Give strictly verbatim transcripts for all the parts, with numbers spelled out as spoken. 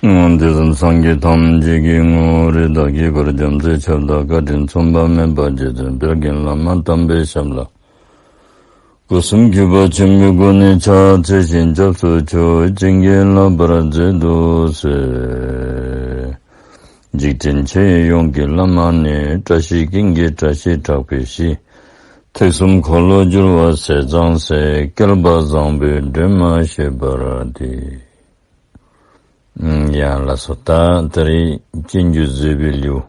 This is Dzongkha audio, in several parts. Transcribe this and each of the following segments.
དེ་བཟུམ་སངས་རྒྱས་ཐམས་ཅད་ཀྱི་ངོ་བོ་རིགས་བདག་གི་དཀར་རྒྱ་མཚོའི་ཁྱབ་བདག་བཀའ་དྲིན་མཚུངས་པ་མེད་པ་རྗེ་བཙུན་དཔལ་གྱི་བླ་མ་དམ་པའི་ཞབས་ལ། སྐུ་གསུམ་གུས་པ་ཆེན་པོའི་སྒོ་ནས་ཕྱག་འཚལ་ཞིང་སྐྱབས་སུ་མཆིའོ། བྱིན་གྱིས་བརླབ་པར་མཛད་དུ་གསོལ། འཇིག་རྟེན་ཆོས་ཡོངས་ཀྱི་བླ་མ་ནི། བཀྲ་ཤིས་ཀུན་གྱི་བཀྲ་ཤིས་གྲགས་པའི་གཞི། ཐེག་གསུམ་འཁོར་ལོ་སྒྱུར་བ་ཟས་གཙང་སྲས། བསྐལ་པ་བཟང་པོའི་སྒྲོན་མ་ཞེས་པ་སྟེ། ཡ་ལགས་སོ། ད་ད་རིས་སྤྱོད་འཇུག་བཟོད་པའི་ལེའུ།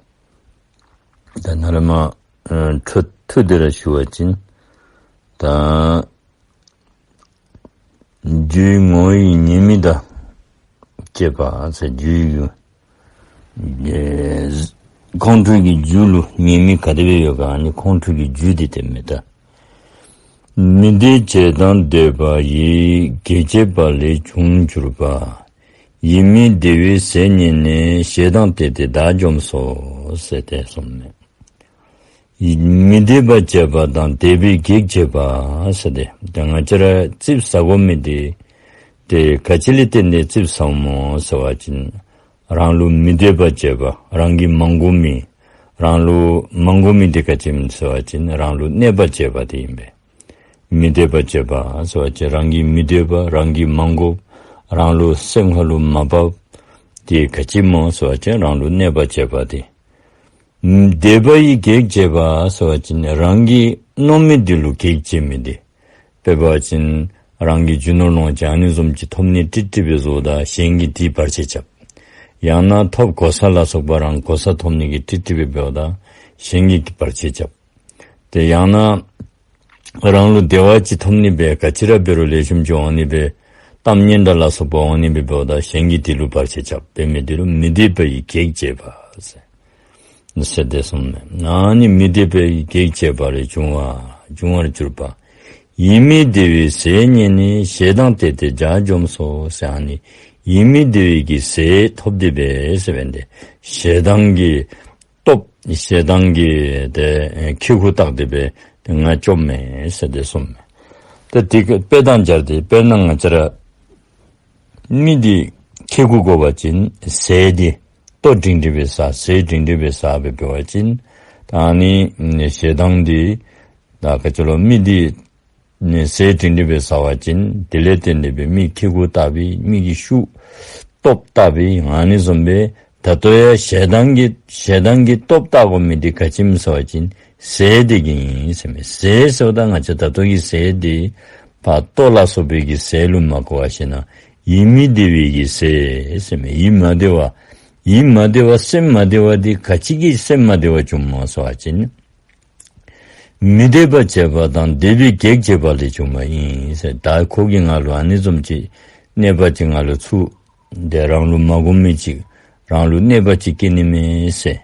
ད་ནཱ་ལས་མར་འཕྲོ་མཐུད་དེ་ར་ཞུ་བ་ཅིན། ད་རྒྱུའི་ངོ་བོའི་ཉེས་དམིགས་དང་བཅས་པ་ཟེར། རྒྱུའི་ཁོང་ཁྲོ་གི་རྒྱུ་ལུ་ཉེས་དམིགས་ག་དེ་སྦེ་ཡོད་ག། ཨ་ནི་ཁོང་ཁྲོ་གི་རྒྱུ་དེ་སྟོནམ་མས་ད། མི་བདེ་བྱས་དང་བདེ་བ་ཡི། གེགས་བྱས་པ་ལས་བྱུང་གྱུར་པ། ཡིད་མི་བདེ་བའི་ཟས་རྙེད་ནས། ཞེ་སྡང་བརྟས་ཏེ་བདག་འཇོམས་སོ། ཟེར་ཏེ་གསུངསམ་མས། ཡིད་མི་བདེ་བ་བྱས་པ་དང་བདེ་བའི་གེགས་བྱས་པ་ཟེར་ཏེ། ད་ང་བཅས་ར་ཙིགཔ་ཟ་དགོ་མི་དེ་དེ་ག་ཅི་ལས་བརྟེན་ཏེ་ཙིགཔ་ཟཝ་སྨོ་ཟེར་བ་ཅིན། རང་ལུ་མི་བདེ་བ་བྱས་པ། རང་གིས་མ་དགོ་མི། རང་ལུ་མ་དགོ་མི་དེ་ག་ཅི་སྨོ་ཟེར་བ་ཅིན་རང་ལུ་གནོད་པ་བྱས་པ་དེ་ཨིན་པས། མི་བདེ་བ་བྱས་པ་ཟེར་བ་ཅིན་རང་གིས་མི་བདེ་བ། རང་གིས་མ་དགོཔ། རང་ལུ་སེམས་ཁ་ལུ་མ་བབ། དེ་ག་ཅི་སྨོ་ཟེར་བ་ཅིན་རང་ལུ་གནོད་པ་བྱས་པ་དེ། བདེ་བ་ཡི་གེགས་བྱས་པ་ཟེར་བ་ཅིན་རང་གིས་མནོ་མི་དེ་ལུ་གེགས་བྱེད་མི་དེ། དཔེ་འབད་བ་ཅིན་རང་གིས་རྒྱུ་ནོར་ལོངས་སྤྱོད་ཨ་ནི་བཟུམ་ཅིག་ཐོབ་ནི་ཀྲིག་ཀྲི་སྦེ་བཟོཝ་ད་གཞན་གྱིས་དེ་བར་ཆད་རྐྱབ། ཡང་ན་ཐོབ་གོ་ས་ལ་སོགས་པ་རང་གོ་ས་ཐོབ་ནི་གི་ཀྲིག་ཀྲི་སྦེ་འབདཝ་ད་གཞན་གྱིས་བར་ཆད་རྐྱབ། དེ་ཡང་ན་རང་ལུ་བདེ་བ་ཅིག་ཐོབ་ནི་སྦེ་ག་ཅི་ར་འབད་རུང་ལེགས་ཤོམ་ཅིག་འོང་ནི་སྦེ་གཏམ་སྙན་གྲགས་ལ་སོགས་པ་འོང་ནི་སྦེ་འབདཝ་ད་གཞན་གྱིས་དེ་ལུ་བར་ཆད་རྐྱབ། འབད་མི་དེ་ལུ་མི་བདེ་བ་ཡི་གེགས་བྱས་པ་ཟེར། ཟེར་ཏེ་གསུངསམ་མས། ཨ་ནི་མི་བདེ་བ་ཡི་གེགས་བྱས་པ་ལས་བྱུང་བ། བྱུང་བར་གྱུར་པ། ཡིད་མི་བདེ་བའི་ཟས་རྙེད་ནས། ཞེ་སྡང་བརྟས་ཏེ་བདག་འཇོམས་སོ་ཟེར། ཨ་ནི་ཡིད་མི་བདེ་བའི་གི་ཟས་ཐོབ་སྟེ་སྦེ་ཟེར་བ་ཅིན་ཞེ་སྡང་གི་སྟོབས། ཞེ་སྡང་གི་དེ་ཁེ་ཁུ་བཏགས་ཏེ་སྦེ་ང་བཅོམ་མས་ཟེར་ཏེ་གསུངསམ་མས། ད་དེ་གི་དཔེ་དང་སྦྱར་ཏེ་དཔེར་ན་ང་བཅས་ར་མི་དེ་ཁེ་ཁུ་དགོ་པ་ཅིན་ཟས་དེ་ལྟོ་སྒྲིང་སྒྲིང་སྦེ་ཟ། ཟས་སྒྲིང་སྒྲིང་སྦེ་ཟ་སྦེ་འབད་བ་ཅིན་ད་ཨ་ནི་ཞེ་སྡང་དེ་ད་ག་ཅི་ལོ་མི་དེ་ཟས་སྒྲིང་སྒྲིང་སྦེ་ཟ་བ་ཅིན་དེ་ལས་བརྟེན་ཏེ་སྦེ་མི་ཁེ་ཁུ་བཏགས་པའི་མི་གི་ཤུགས་སྟོབས་བཏགས་པའི་ཨ་ནི་བཟུམ་སྦེ་ད་ལྟོ་ཡང་ཞེ་སྡང་གི་ཞེ་སྡང་གི་སྟོབས་བཏགས་དགོ་མི་དེ་ག་ཅི་སྨོ་ཟེར་བ་ཅིན་ཟས་དེ་གིས་ཨིན་ཟེར་མས། ཟས་ཟེརཝ་ད་ང་བཅས་ད་ལྟོ་གི་ཟས་དེ་ཕར་ལྟོ་ལ་སོགས་པའི་གི་ཟས་ལུ་མ་གོ་བར་ཞིན་ན་ཡིད་མི་བདེ་བའི་གི་ཟས་ཟེར་མས། ཡིད་མ་བདེ་བ། ཡིད་མ་བདེ་བ་སེམས་མ་བདེ་བ་དེ་ག་ཅི་གིས་སེམས་མ་བདེ་བ་བྱུངམ་སྨོ་ཟེར་བ་ཅིན་མི་བདེ་བ་བྱས་པ་དང་བདེ་བའི་གེགས་བྱས་པ་ལས་བྱུངམ་ཨིན་ཟེར། ད་ཁོ་གིས་ང་ལུ་ཨ་ནི་བཟུམ་ཅིག་གནོད་པ་ཅིག་ང་ལུ་ཚུ་དེ་རང་ལུ་མ་དགོ་མི་ཅིག་རང་ལུ་གནོད་པ་ཅིག་བཀལ་ནི་མས་ཟེར།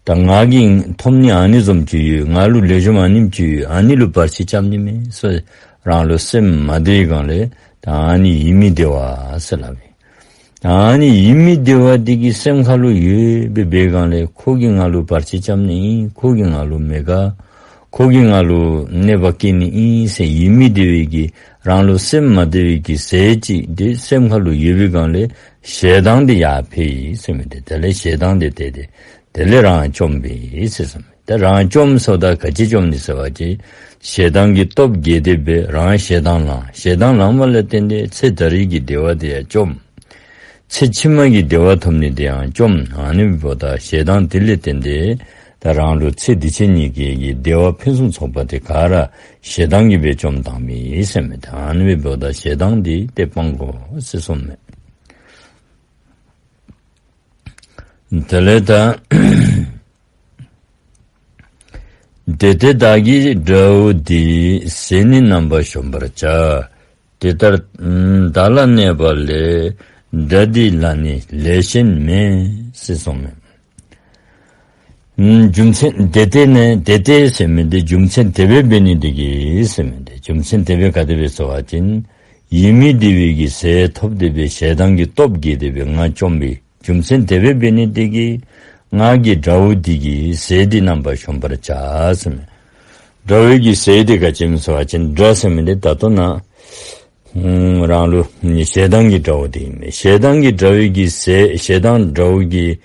ད་ང་གིས་ཐོབ་ནི་ཨ་ནི་བཟུམ་ཅིག་ཡོད། ང་ལུ་ལེགས་ཤོམ་ཨ་ནེམ་ཅིག་ཡོད། ཨ་ནི་ལུ་བར་ཆད་རྐྱབ་ནི་མས་ཟེར་རང་ལུ་སེམས་མ་བདེ་བའི་སྒང་ལས་ད་ཨ་ནི་ཡིད་མི་བདེ་བ་ཟེར་སླབ་ཨིན། ཨ་ནི་ཡིད་མི་བདེ་བ་འདི་གི་སེམས་ཁ་ལུ་ཡོདཔ་སྦེ་འབད་བའི་སྒང་ལས་ཁོ་གིས་ང་ལུ་བར་ཆད་རྐྱབ་ནི་ཨིན། ཁོ་གིས་ང་ལུ་མི་དགའ། ཁོ་གིས་ང་ལུ་གནོད་པ་བཀལ་ནི་ཨིན་ཟེར་ཡིད་མི་བདེ་བའི་གི་རང་ལུ་སེམས་མ་བདེ་བའི་གི་ཟས་ཅིག་དེ་སེམས་ཁ་ལུ་ཡོད་པའི་སྒང་ལས་ཞེ་སྡང་དེ་ཡར་འཕེལ་ཡི་ཟེར་མི་དེ། དེ་ལས་ཞེ་སྡང་དེ་བརྟས་ཏེ་དེ་ལས་རང་བཅོམ་པས་ཟེར་གསུངས་མས། ད་རང་བཅོམ་ཟེརཝ་ད་ག་ཅི་བཅོམ་ནི་ཟེར་བ་ཅིན་ཞེ་སྡང་གི་སྟོབས་རྒྱས་ཏེ་སྦེ་རང་ཞེ་སྡང་ལང་། ཞེ་སྡང་ལངམ་ལས་བརྟེན་ཏེ་ཚེ་ད་རེས་ཀྱི་བདེ་བ་དེ་ཡང་བཅོམ། ཚེ་ཕྱི་མ་གི་བདེ་བ་ཐོབ་ནི་དེ་ཡང་བཅོམ། ཨ་ནི་འབདཝ་ད་ཞེ་སྡང་དེ་ལས་བརྟེན་ཏེ་ད་རང་ལུ་ཚེ་འདི་ཕྱི་གཉིས་ཀྱི་གི་བདེ་བ་ཕུན་སུམ་ཚོགས་པ་དེ་ག་ར་ཞེ་སྡང་གིས་སྦེ་བཅོམ་བཏངམ་ཨིན་ཟེར་མས། ད་ཨ་ནི་འབདཝ་ད་ཞེ་སྡང་དེ་ཏེ་སྤང་དགོ་ཟེར་གསུངས་མས། དེ་ལས་ད་དེ་ལྟས་བདག་གིས་དགྲ་བོ་འདི། ཟས་ནི་རྣམ་པར་གཞོམ་པར་བྱ། དེ་ལྟར་བདག་ལ་གནོད་པ་ལས། དགྲ་འདི་ལ་ནི་ལས་གཞན་མེད། ཟེར་གསུངས་མས། རྒྱུ་མཚན་དེ་ལྟས་ནི་དེ་ལྟས་ཟེར་མི་དེ་རྒྱུ་མཚན་དེ་སྦེ་འབད་ནི་དེ་གིས་ཟེར་མི་དེ། རྒྱུ་མཚན་དེ་སྦེ་ག་དེ་སྦེ་ཟེར་བ་ཅིན་ཡིད་མི་བདེ་བའི་གི་ཟས་ཐོབ་སྟེ་སྦེ་ཞེ་སྡང་གི་སྟོབས་རྒྱས་ཏེ་སྦེ་ང་བཅོམ་པའི་རྒྱུ་མཚན་དེ་སྦེ་འབད་ནི་དེ་གིས་ང་གིས་དགྲ་བོ་འདི་གི་ཟས་འདི་རྣམ་པར་གཞོམ་པར་བྱ་ཟེར་མས། དགྲ་བོའི་གི་ཟས་འདི་ག་ཅི་སྨོ་ཟེར་བ་ཅིན་དགྲ་ཟེར་མི་འདི་ད་ལྟོ་ན་ ཨུམ་རང་ལུ་ཞེ་སྡང་གི་དགྲ་བོ་དེ་ཨིན་པས། ཞེ་སྡང་གི་དགྲ་བོའི་གི་ཟས་ཞེ་སྡང་དགྲ་བོ་གི་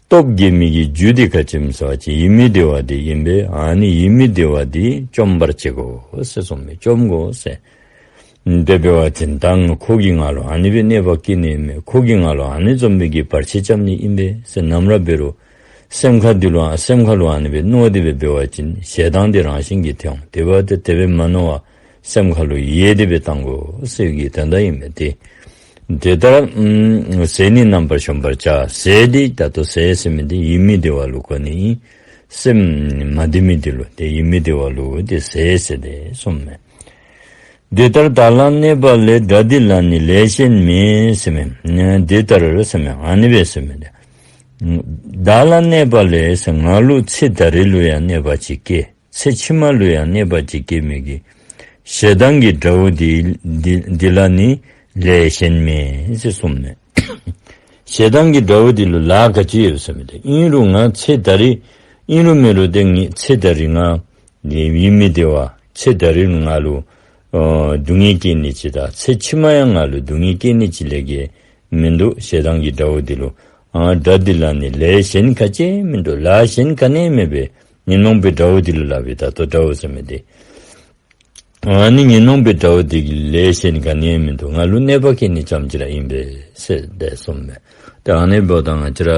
སྟོབས་རྒྱས་མི་གི་རྒྱུ་དེ་ག་ཅི་སྨོ་ཟེར་བ་ཅིན་ཡིད་མི་བདེ་བ་དེ་ཨིན་པས། ཨ་ནི་ཡིད་མི་བདེ་བ་དེ་བཅོམ་པར་བྱེད་དགོ་ཟེར་གསུངས་མས། བཅོམ་དགོ་ཟེར། དེ་འབད་བ་ཅིན་ད་ཁོ་གིས་ང་ལུ་ཨ་ནི་སྦེ་གནོད་པ་བཀལ་ནི་མས། ཁོ་གིས་ང་ལུ་ཨ་ནི་བཟུམ་སྦེ་གི་བར་ཆད་རྐྱབ་ནི་ཨིན་པས་ཟེར་ནམ་ར་འབད་རུང་སེམས་ཁ་འདི་ལུ་ཨ་སེམས་ཁ་ལུ་ཨ་ནི་སྦེ་མནོ་སྟེ་སྦེ་འབད་བ་ཅིན་ཞེ་སྡང་དེ་རང་བཞིན་གྱིས་ཐོན་འོང་། དེ་འབདཝ་ད་དེ་སྦེ་མ་མནོ་བར་སེམས་ཁ་ལུ་ཡལ་ཏེ་སྦེ་བཏང་དགོ་ཟེར་གྱི་དོན་དག་ཨིན་མས་ཏེ། དེ་ལྟར་ཨུམ་ཟས་ནི་རྣམ་པར་གཞོམ་པར་བྱ། ཟས་དེ་ད་ལྟོ་ཟས་ཟེར་མི་དེ་ཡིད་མི་བདེ་བ་ལུ་གོ་ནི་ཨིན། སེམས་མ་བདེ་མི་དེ་ལུ་དེ་ཡིད་མི་བདེ་བ་ལུ་དེ་ཟས་ཟེར་ཏེ་གསུངས་མས། འདི་ལྟར་བདག་ལ་གནོད་པ་ལས། དགྲ་འདི་ལ་ནི་ལས་གཞན་མེད་ཟེར་མས། འདི་ལྟར་ཟེར་མས། ཨ་ནི་སྦེ་ཟེར་མས་ཏེ། བདག་ལ་གནོད་པ་ལས་ཟེར་ང་ལུ་ཚེ་ད་རེས་ལུ་ཡང་གནོད་པ་ཅིག་བཀལ། ཚེ་ཕྱི་མ་ལུ་ཡང་གནོད་པ་ཅིག་བཀལ་མི་གི་ཞེ་སྡང་གི་དགྲ་བོ་འདི་འདི་འདི་ལ་ནི་ལས་གཞན་མེད་ཟེར་གསུངས་མས། ཞེ་སྡང་གི་དགྲ་བོ་འདི་ལུ་ལཱ་ག་ཅི་ཡོད་ཟེར་མས་ཏེ། ཨིན་རུང་ང་ཚེ་ད་རེས་ཨིན་རུང་མེན་རུང་དེ་ངེའི་ཚེ་ད་རེས་ང་ཡིད་མི་བདེ་བ་ཚེ་ད་རེས་ང་ལུ་ཨ་སྡུག་བསྔལ་བཀལ་ནི་ཅིག་དང་ཚེ་ཕྱི་མ་ཡང་ང་ལུ་སྡུག་བསྔལ་བཀལ་ནི་ཅིག་ལས་བརྒལ་མིན་འདུག། ཞེ་སྡང་གི་དགྲ་བོ་འདི་ལུ་ཨ་དགྲ་འདི་ལ་ནི་ལས་གཞན་ག་ཅི་མིན་འདུག། ལཱ་གཞན་ག་ནི་མེད་པས། ཉོན་མོངས་པའི་དགྲ་བོ་འདི་ལུ་ལཱ་འབད། ད་ལྟོ་དགྲ་བོ་ཟེར་མི་འདི་ཨ་ནི་ཉོན་མོངས་པའི་དགྲ་བོ་འདི་གི་ལས་གཞན་ག་ནི་མིན་འདུག། ང་ལུ་གནོད་པ་བཀལ་ནི་ཙམ་ཅིག་ར་ཨིན་པས་ཟེར་དེ་གསུངས་མས། ཏེ་ཨ་ནི་འབདཝ་ད་ང་བཅས་ར་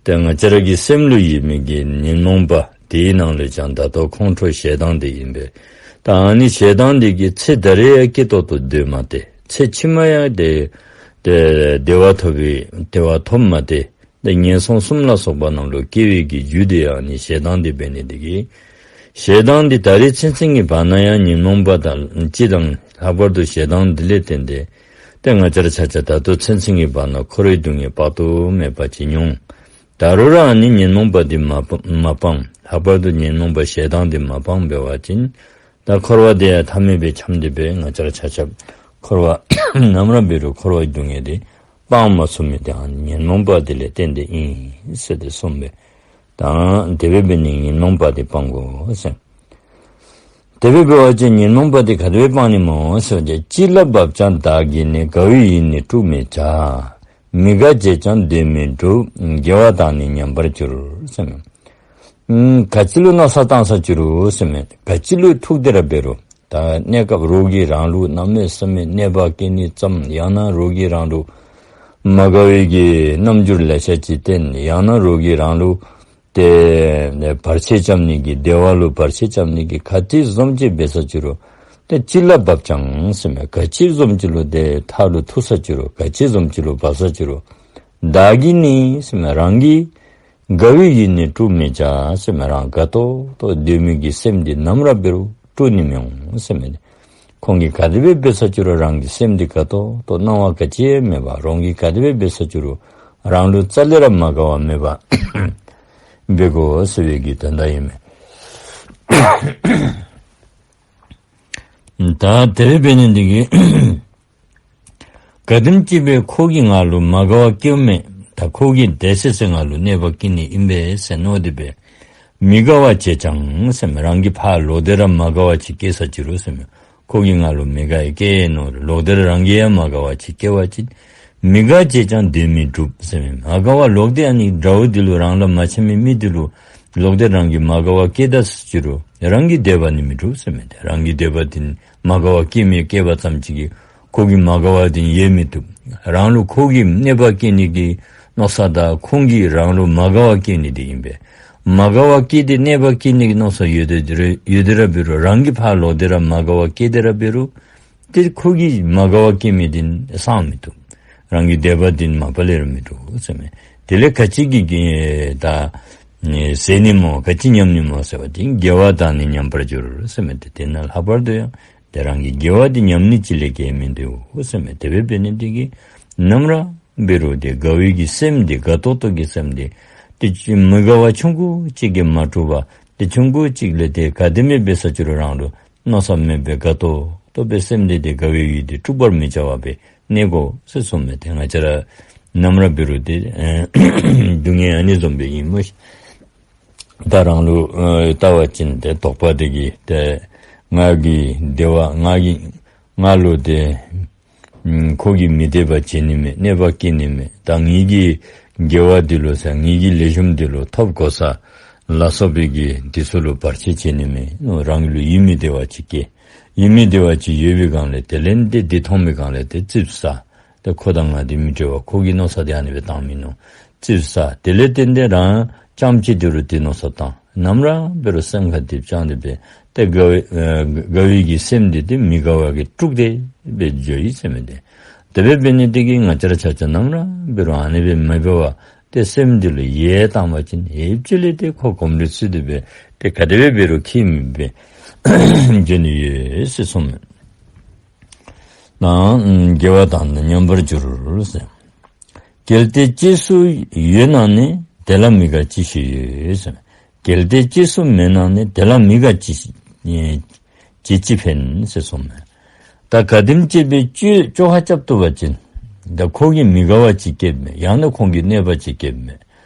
ཏེ་ང་བཅས་ར་གི་སེམས་ལུ་ཡོད་མི་གི་ཉོན་མོངས་པ་དེའི་ནང་ལུ་ཡང་ད་ལྟོ་ཁོང་ཁྲོ་ཞེ་སྡང་འདི་ཨིན་པས། ད་ཨ་ནི་ཞེ་སྡང་འདི་གིས་ཚེ་ད་རེས་ཡང་སྐྱིད་ཏོག་ཏོ་སྡོད་མ་སྟེར། ཚེ་ཕྱི་མ་ཡང་དེ་དེ་བདེ་བ་ཐོབ་པའི་བདེ་བ་ཐོབ་མ་སྟེར། དེ་ངན་སོང་གསུམ་ལ་སོགས་པ་རྣམས་ལུ་སྐྱེ་བའི་གི་རྒྱུ་དེ་ཡང་ནི་ཞེ་སྡང་འདི་འབད་ནི་འདི་གིས། ཞེ་སྡང་འདི་ད་རེས་ཚུན་ཚོད་ཀྱི་བར་ན་ཡང་ཉོན་མོངས་པ་དང་སྤྱི་དང་ལྷག་པར་དུ་ཞེ་སྡང་འདི་ལས་བརྟེན་ཏེ་ཏེ་ང་བཅས་ར་ཆ་ཁྱབ་ད་ལྟོ་ཚུན་ཚོད་ཀྱི་བར་ན་འཁོར་བའི་སྡུག་བསྔལ་དཔག་ཏུ་མེད་པ་ཅིག་མྱོང་། ད་རུང་ར་ཨ་ནི་ཉོན་མོངས་པ་འདི་མ་སྤ་མ་སྤངས། ལྷག་པར་དུ་ཉོན་མོངས་པ་ཞེ་སྡང་འདི་མ་སྤངས་འབད་བ་ཅིན་ད་འཁོར་བ་འདི་ཡང་མཐའ་མེད་པའི་ཁྱམས་འདི་སྦེ་ང་བཅས་ར་ཆ་ཁྱབ་འཁོར་བ་ནམ་ར་འབད་རུང་འཁོར་བའི་སྡུག་བསྔལ་འདི་སྤང་མ་ཚུགས་མི་དེ་ཨ་ནི་ཉོན་མོངས་པ་འདི་ལས་བརྟེན་ཏེ་ཨིན་ཟེར་ཏེ་གསུངས་པས། ད་དེ་སྦེ་འབད་ནི་ཉོན་མོངས་པ་འདི་སྤང་དགོ་ཟེར། དེ་སྦེ་འབད་བ་ཅིན་ཉོན་མོངས་པ་འདི་ག་དེ་སྦེ་སྤང་ནི་སྨོ་ཟེར་བ་ཅིན། ཅི་ལ་བབ་ཀྱང་བདག་གིས་ནི། དགའ་བའི་ཡིད་ནི་དཀྲུག་མི་བྱ། མི་དགའ་བྱས་ཀྱང་འདོད་མི་འགྲུབ། དགེ་བ་དག་ནི་ཉམས་པར་འགྱུར་ཟེར་མས། ཨུམ་ག་ཅི་ལུ་མནོ་བསམ་བཏང་ས་ཅི་རུང་ཟེར་མས། ག་ཅི་ལུ་ཐུག་སྟེ་ར་འབད་རུང་ད་གནས་སྐབས་རོགས་ཀྱིས་རང་ལུ་གནམ་མེད་ས་མེད་གནོད་པ་བཀལ་ནི་ཙམ་ཡང་ན་རོགས་ཀྱིས་རང་ལུ་མ་དགའ་བའི་གི་རྣམ་འགྱུར་ལེ་ཤ་ཅིག་བསྟན་ཡང་ན་རོགས་ཀྱིས་རང་ལུ་ཏེ་བར་ཆད་རྐྱབ་ནི་གི་བདེ་བ་ལུ་བར་ཆད་རྐྱབ་ནི་གི་ག་ཅི་བཟུམ་ཅིག་འབད་ས་ཅི་རུང་ཏེ་ཅི་ལ་བབ་ཀྱང་ཟེར་མས། ག་ཅི་བཟུམ་ཅིག་ལུ་ཏེ་མཐའ་ལུ་ཐུག་ས་ཅི་རུང་ག་ཅི་བཟུམ་ཅིག་ལུ་བབ་ས་ཅི་རུང་བདག་གིས་ནི་ཟེར་མས། རང་གིས་དགའ་བའི་ཡིད་ནི་དཀྲུག་མི་བྱ་ཟེར་མས། རང་དགའ་ཏོག་ཏོ་སྡོད་མི་གི་སེམས་འདི་ནམ་ར་འབད་རུང་དཀྲུག་ནི་མི་འོང་ཟེར་མས། ཁོང་གིས་ག་དེ་སྦེ་འབད་ས་ཅི་རུང་རང་གི་སེམས་འདི་དགའ་ཏོག་ཏོ་སྣང་བ་ག་ཅི་ཡང་མེད་པར་རོགས་ཀྱིས་ག་དེ་སྦེ་འབད་ས་ཅི་རུང་རང་ལུ་རྩ་ལས་ར་མ་དགའ་བ་མེད་པར་འབད་དགོ་ཟེར་བའི་གི་དོན་དག་ཨིན་མས། ད་དེ་སྦེ་འབད་ནི་འདི་གིས་ག་དེམ་ཅིག་སྦེ་ཁོ་གིས་ང་ལུ་མ་དགའ་བ་བཀལཝ་མས། ད་ཁོ་གིས་དེ་སྦེ་ཟེར་ང་ལུ་གནོད་པ་བཀལ་ནི་ཨིན་པས་ཟེར་མནོ་སྟེ་སྦེ་མི་དགའ་བ་བྱས་ཀྱང་ཟེར་མས། རང་གིས་ཕར་ལོག་སྟེ་ར་མ་དགའ་བ་ཅིག་བཀལ་ས་ཅི་རུང་ཟེར་མས། ཁོ་གིས་ང་ལུ་མི་དགའ་བ་བཀལ་ནུག་ལོག་སྟེ་ར་རང་གིས་ཡང་མ་དགའ་བ་ཅིག་བཀལ་བ་ཅིན་མི་དགའ་བྱས་ཀྱང་འདོད་མི་འགྲུབ་ཟེར་མས། མ་དགའ་བ་ལོག་སྟེ་ཨ་ནི་དགྲ་བོ་འདི་ལུ་རང་ལུ་མ་འཆམ་མི་མི་འདི་ལུ་ལོག་སྟེ་རང་གིས་མ་དགའ་བ་བཀལ་ད་ས་ཅི་རུང་རང་གི་འདོད་པ་ནི་མི་འགྲུབ་ཟེར་མས། ཏེ་རང་གི་འདོད་པ་འདི་མ་དགའ་བ་བཀལ་མི་བཀལ་བ་ཙམ་ཅིག་གིས་ཁོ་གིས་མ་དགའ་བ་འདི་ཡལ་མི་བཏུབ། རང་ལུ་ཁོ་གིས་གནོད་པ་བཀལ་ནི་གི་མནོ་བསམ་དང་ཁོང་གིས་རང་ལུ་མ་དགའ་བ་བཀལ་ནི་འདི་ཨིན་པས། མ་དགའ་བ་བཀལ་ཏེ་གནོད་པ་བཀལ་ནི་གི་མནོ་བསམ་ཡོད་དེ་ར་ཡོད་དེ་ར་འབད་རུང་རང་གིས་ཕར་ལོག་སྟེ་ར་མ་དགའ་བ་བཀལ་ཏེ་ར་འབད་རུང་ཏེ་ཁོ་གིས་མ་དགའ་བ་བཀལ་མི་འདི་སངས་མི་བཏུབ། རང་གི་འདོད་པ་འདི་མ་པ་ལས་ར་མི་འགྲུབ་ཟེར་མས། དེ་ལས་ག་ཅི་གིས་གི་ད་ཟད་ནི་སྨོ་ག་ཅི་ཉམས་ནི་སྨོ་ཟེར་བ་ཅིན་དགེ་བ་དག་ནི་ཉམས་པར་འགྱུར་ཟེར་མས། ཏེ་དེ་ནང་ལྷག་པར་དུ་ཡང་ཏེ་རང་གི་དགེ་བ་འདི་ཉམས་ནི་ཅིག་ལས་བརྒལ་མིན་འདུག་ཟེར་མས། དེ་སྦེ་འབད་ནི་འདི་གིས་ནམ་ར་འབད་རུང་ཏེ་དགའ་བའི་གི་སེམས་འདི་དགའ་ཏོག་ཏོ་གི་སེམས་འདི་ཏེ་མི་དགའ་བ་ཆུང་ཀུ་ཅིག་གིས་མ་དཀྲུགས་པར་ཏེ་ཆུང་ཀུ་ཅིག་ལས་ཏེ་ག་དེམ་ཅིག་འབད་ས་ཅི་རུང་རང་ལུ་མནོ་བསམ་མེད་པའི་དགའ་ཏོག་ཏོ་སྦེ་སེམས་འདི་ཏེ་དགའ་བའི་ཡིད་འདི་དཀྲུག་པར་མི་བྱ་བར་སྦེ་གནས་དགོ་ཟེར་གསུངས་མས། ཏེ་ང་བཅས་ར་ནམ་ར་འབད་རུང་ཏེ་སྡུག་བསྔལ་ཨ་ནི་བཟུམ་སྦེ་ཨིན་སྨོ་ཤིག། ད་རང་ལུ་ཨེ་བལྟ་བ་ཅིན་ཏེ་དོགས་པ་འདི་གིས་ཏེ་ང་གི་བདེ་བ་ང་གི་ང་ལུ་ཏེ་ ཁོ་གིས་མི་བདེ་བ་བྱིན་ནི་མས། གནོད་པ་བཀལ་ནི་མས། ད་ངེ་གི་དགེ་བ་འདི་ལུ་ཟེར་ངེ་གི་ལེགས་ཤོམ་འདི་ལུ་ཐོབ་གོ་ས་ལ་སོགས་པའི་གི་འདི་ཚུ་ལུ་བར་ཆད་བྱེད་ནི་མས། རང་ལུ་ཡིད་མི་བདེ་བ་ཅིག་སྐྱེ། ཡིད་མི་བདེ་བ་ཅིག་ཡོད་པའི་སྒང་ལས་དེ་ལས་འདི་འདི་མཐོང་པའི་སྒང་ལས་དེ་ཙིགཔ་ཟ། ཏེ་ཁོ་དང་ང་འདི་མི་འདྲ་བ། ཁོ་གི་མནོ་ས་དེ་ཨ་ནི་སྦེ་བཏང་མི་མནོ། ཙིགཔ་ཟ། དེ་ལས་བརྟེན་ཏེ་རང་རྐྱངམ་གཅིག་འདི་རུ་འདི་མནོ་ས་བཏང་། ནམ་ར་འབད་རུང་སེམས་ཁར་འདི་བཅངས་ཏེ་སྦེ་ཏེ་དགའ་བའི་ཨེ་དགའ་བའི་གི་སེམས་འདི་ཏེ་མི་དགའ་བ་གིས་དཀྲུགས་ཏེ་སྦེ་འགྱོ་ཡི་ཟེར་མི་འདི། དེ་སྦེ་འབད་ནི་དེ་གིས་ང་བཅས་ར་ཆ་ཁྱབ་ནམ་ར་འབད་རུང་ཨ་ནི་སྦེ་མི་འབད་བར་ཏེ་སེམས་འདི་ལུ་ཡིད་བཏང་བ་ཅིན་ཡིད་ཆེས་ལས་ཏེ་ཁོ་གོམས་འདྲིས་ཚུ་འདི་སྦེ་ཏེ་ག་དེ་སྦེ་འབད་རུང་ཁྱད་མེད་སྦེ་འགྱོ་ནི་ཡོད་ཟེར་གསུངས་མས། ནང་དགེ་བ་དང་ནི་མཉམ་པར་འགྱུར་ཟེར། གལ་ཏེ་སྐྱེས་སུ་ཡོད་ན་ནི། དེ་ལ་མི་དགའ་ཅི་ཞིག་ཡོད་ཟེར། གལ་ཏེ་སྐྱེས་སུ་མེད་ན་ནི། དེ་ལ་མི་དགའ་ཅི་ཞིག་ཅི་ཅི་ཕན་ཟེར་གསུངས་མས། ད་ག་དེམ་ཅིག་སྦེ་སྤྱོད་བཅོ་ཁ་རྐྱབ་བཏུབ་པ་ཅིན་ད་ཁོ་གིས་མི་དགའ་བ་ཅིག་བསྐྱེདཔ་མས། ཡང་ན་ཁོང་གིས་གནོད་པ་ཅིག་བསྐྱེདཔ་མས།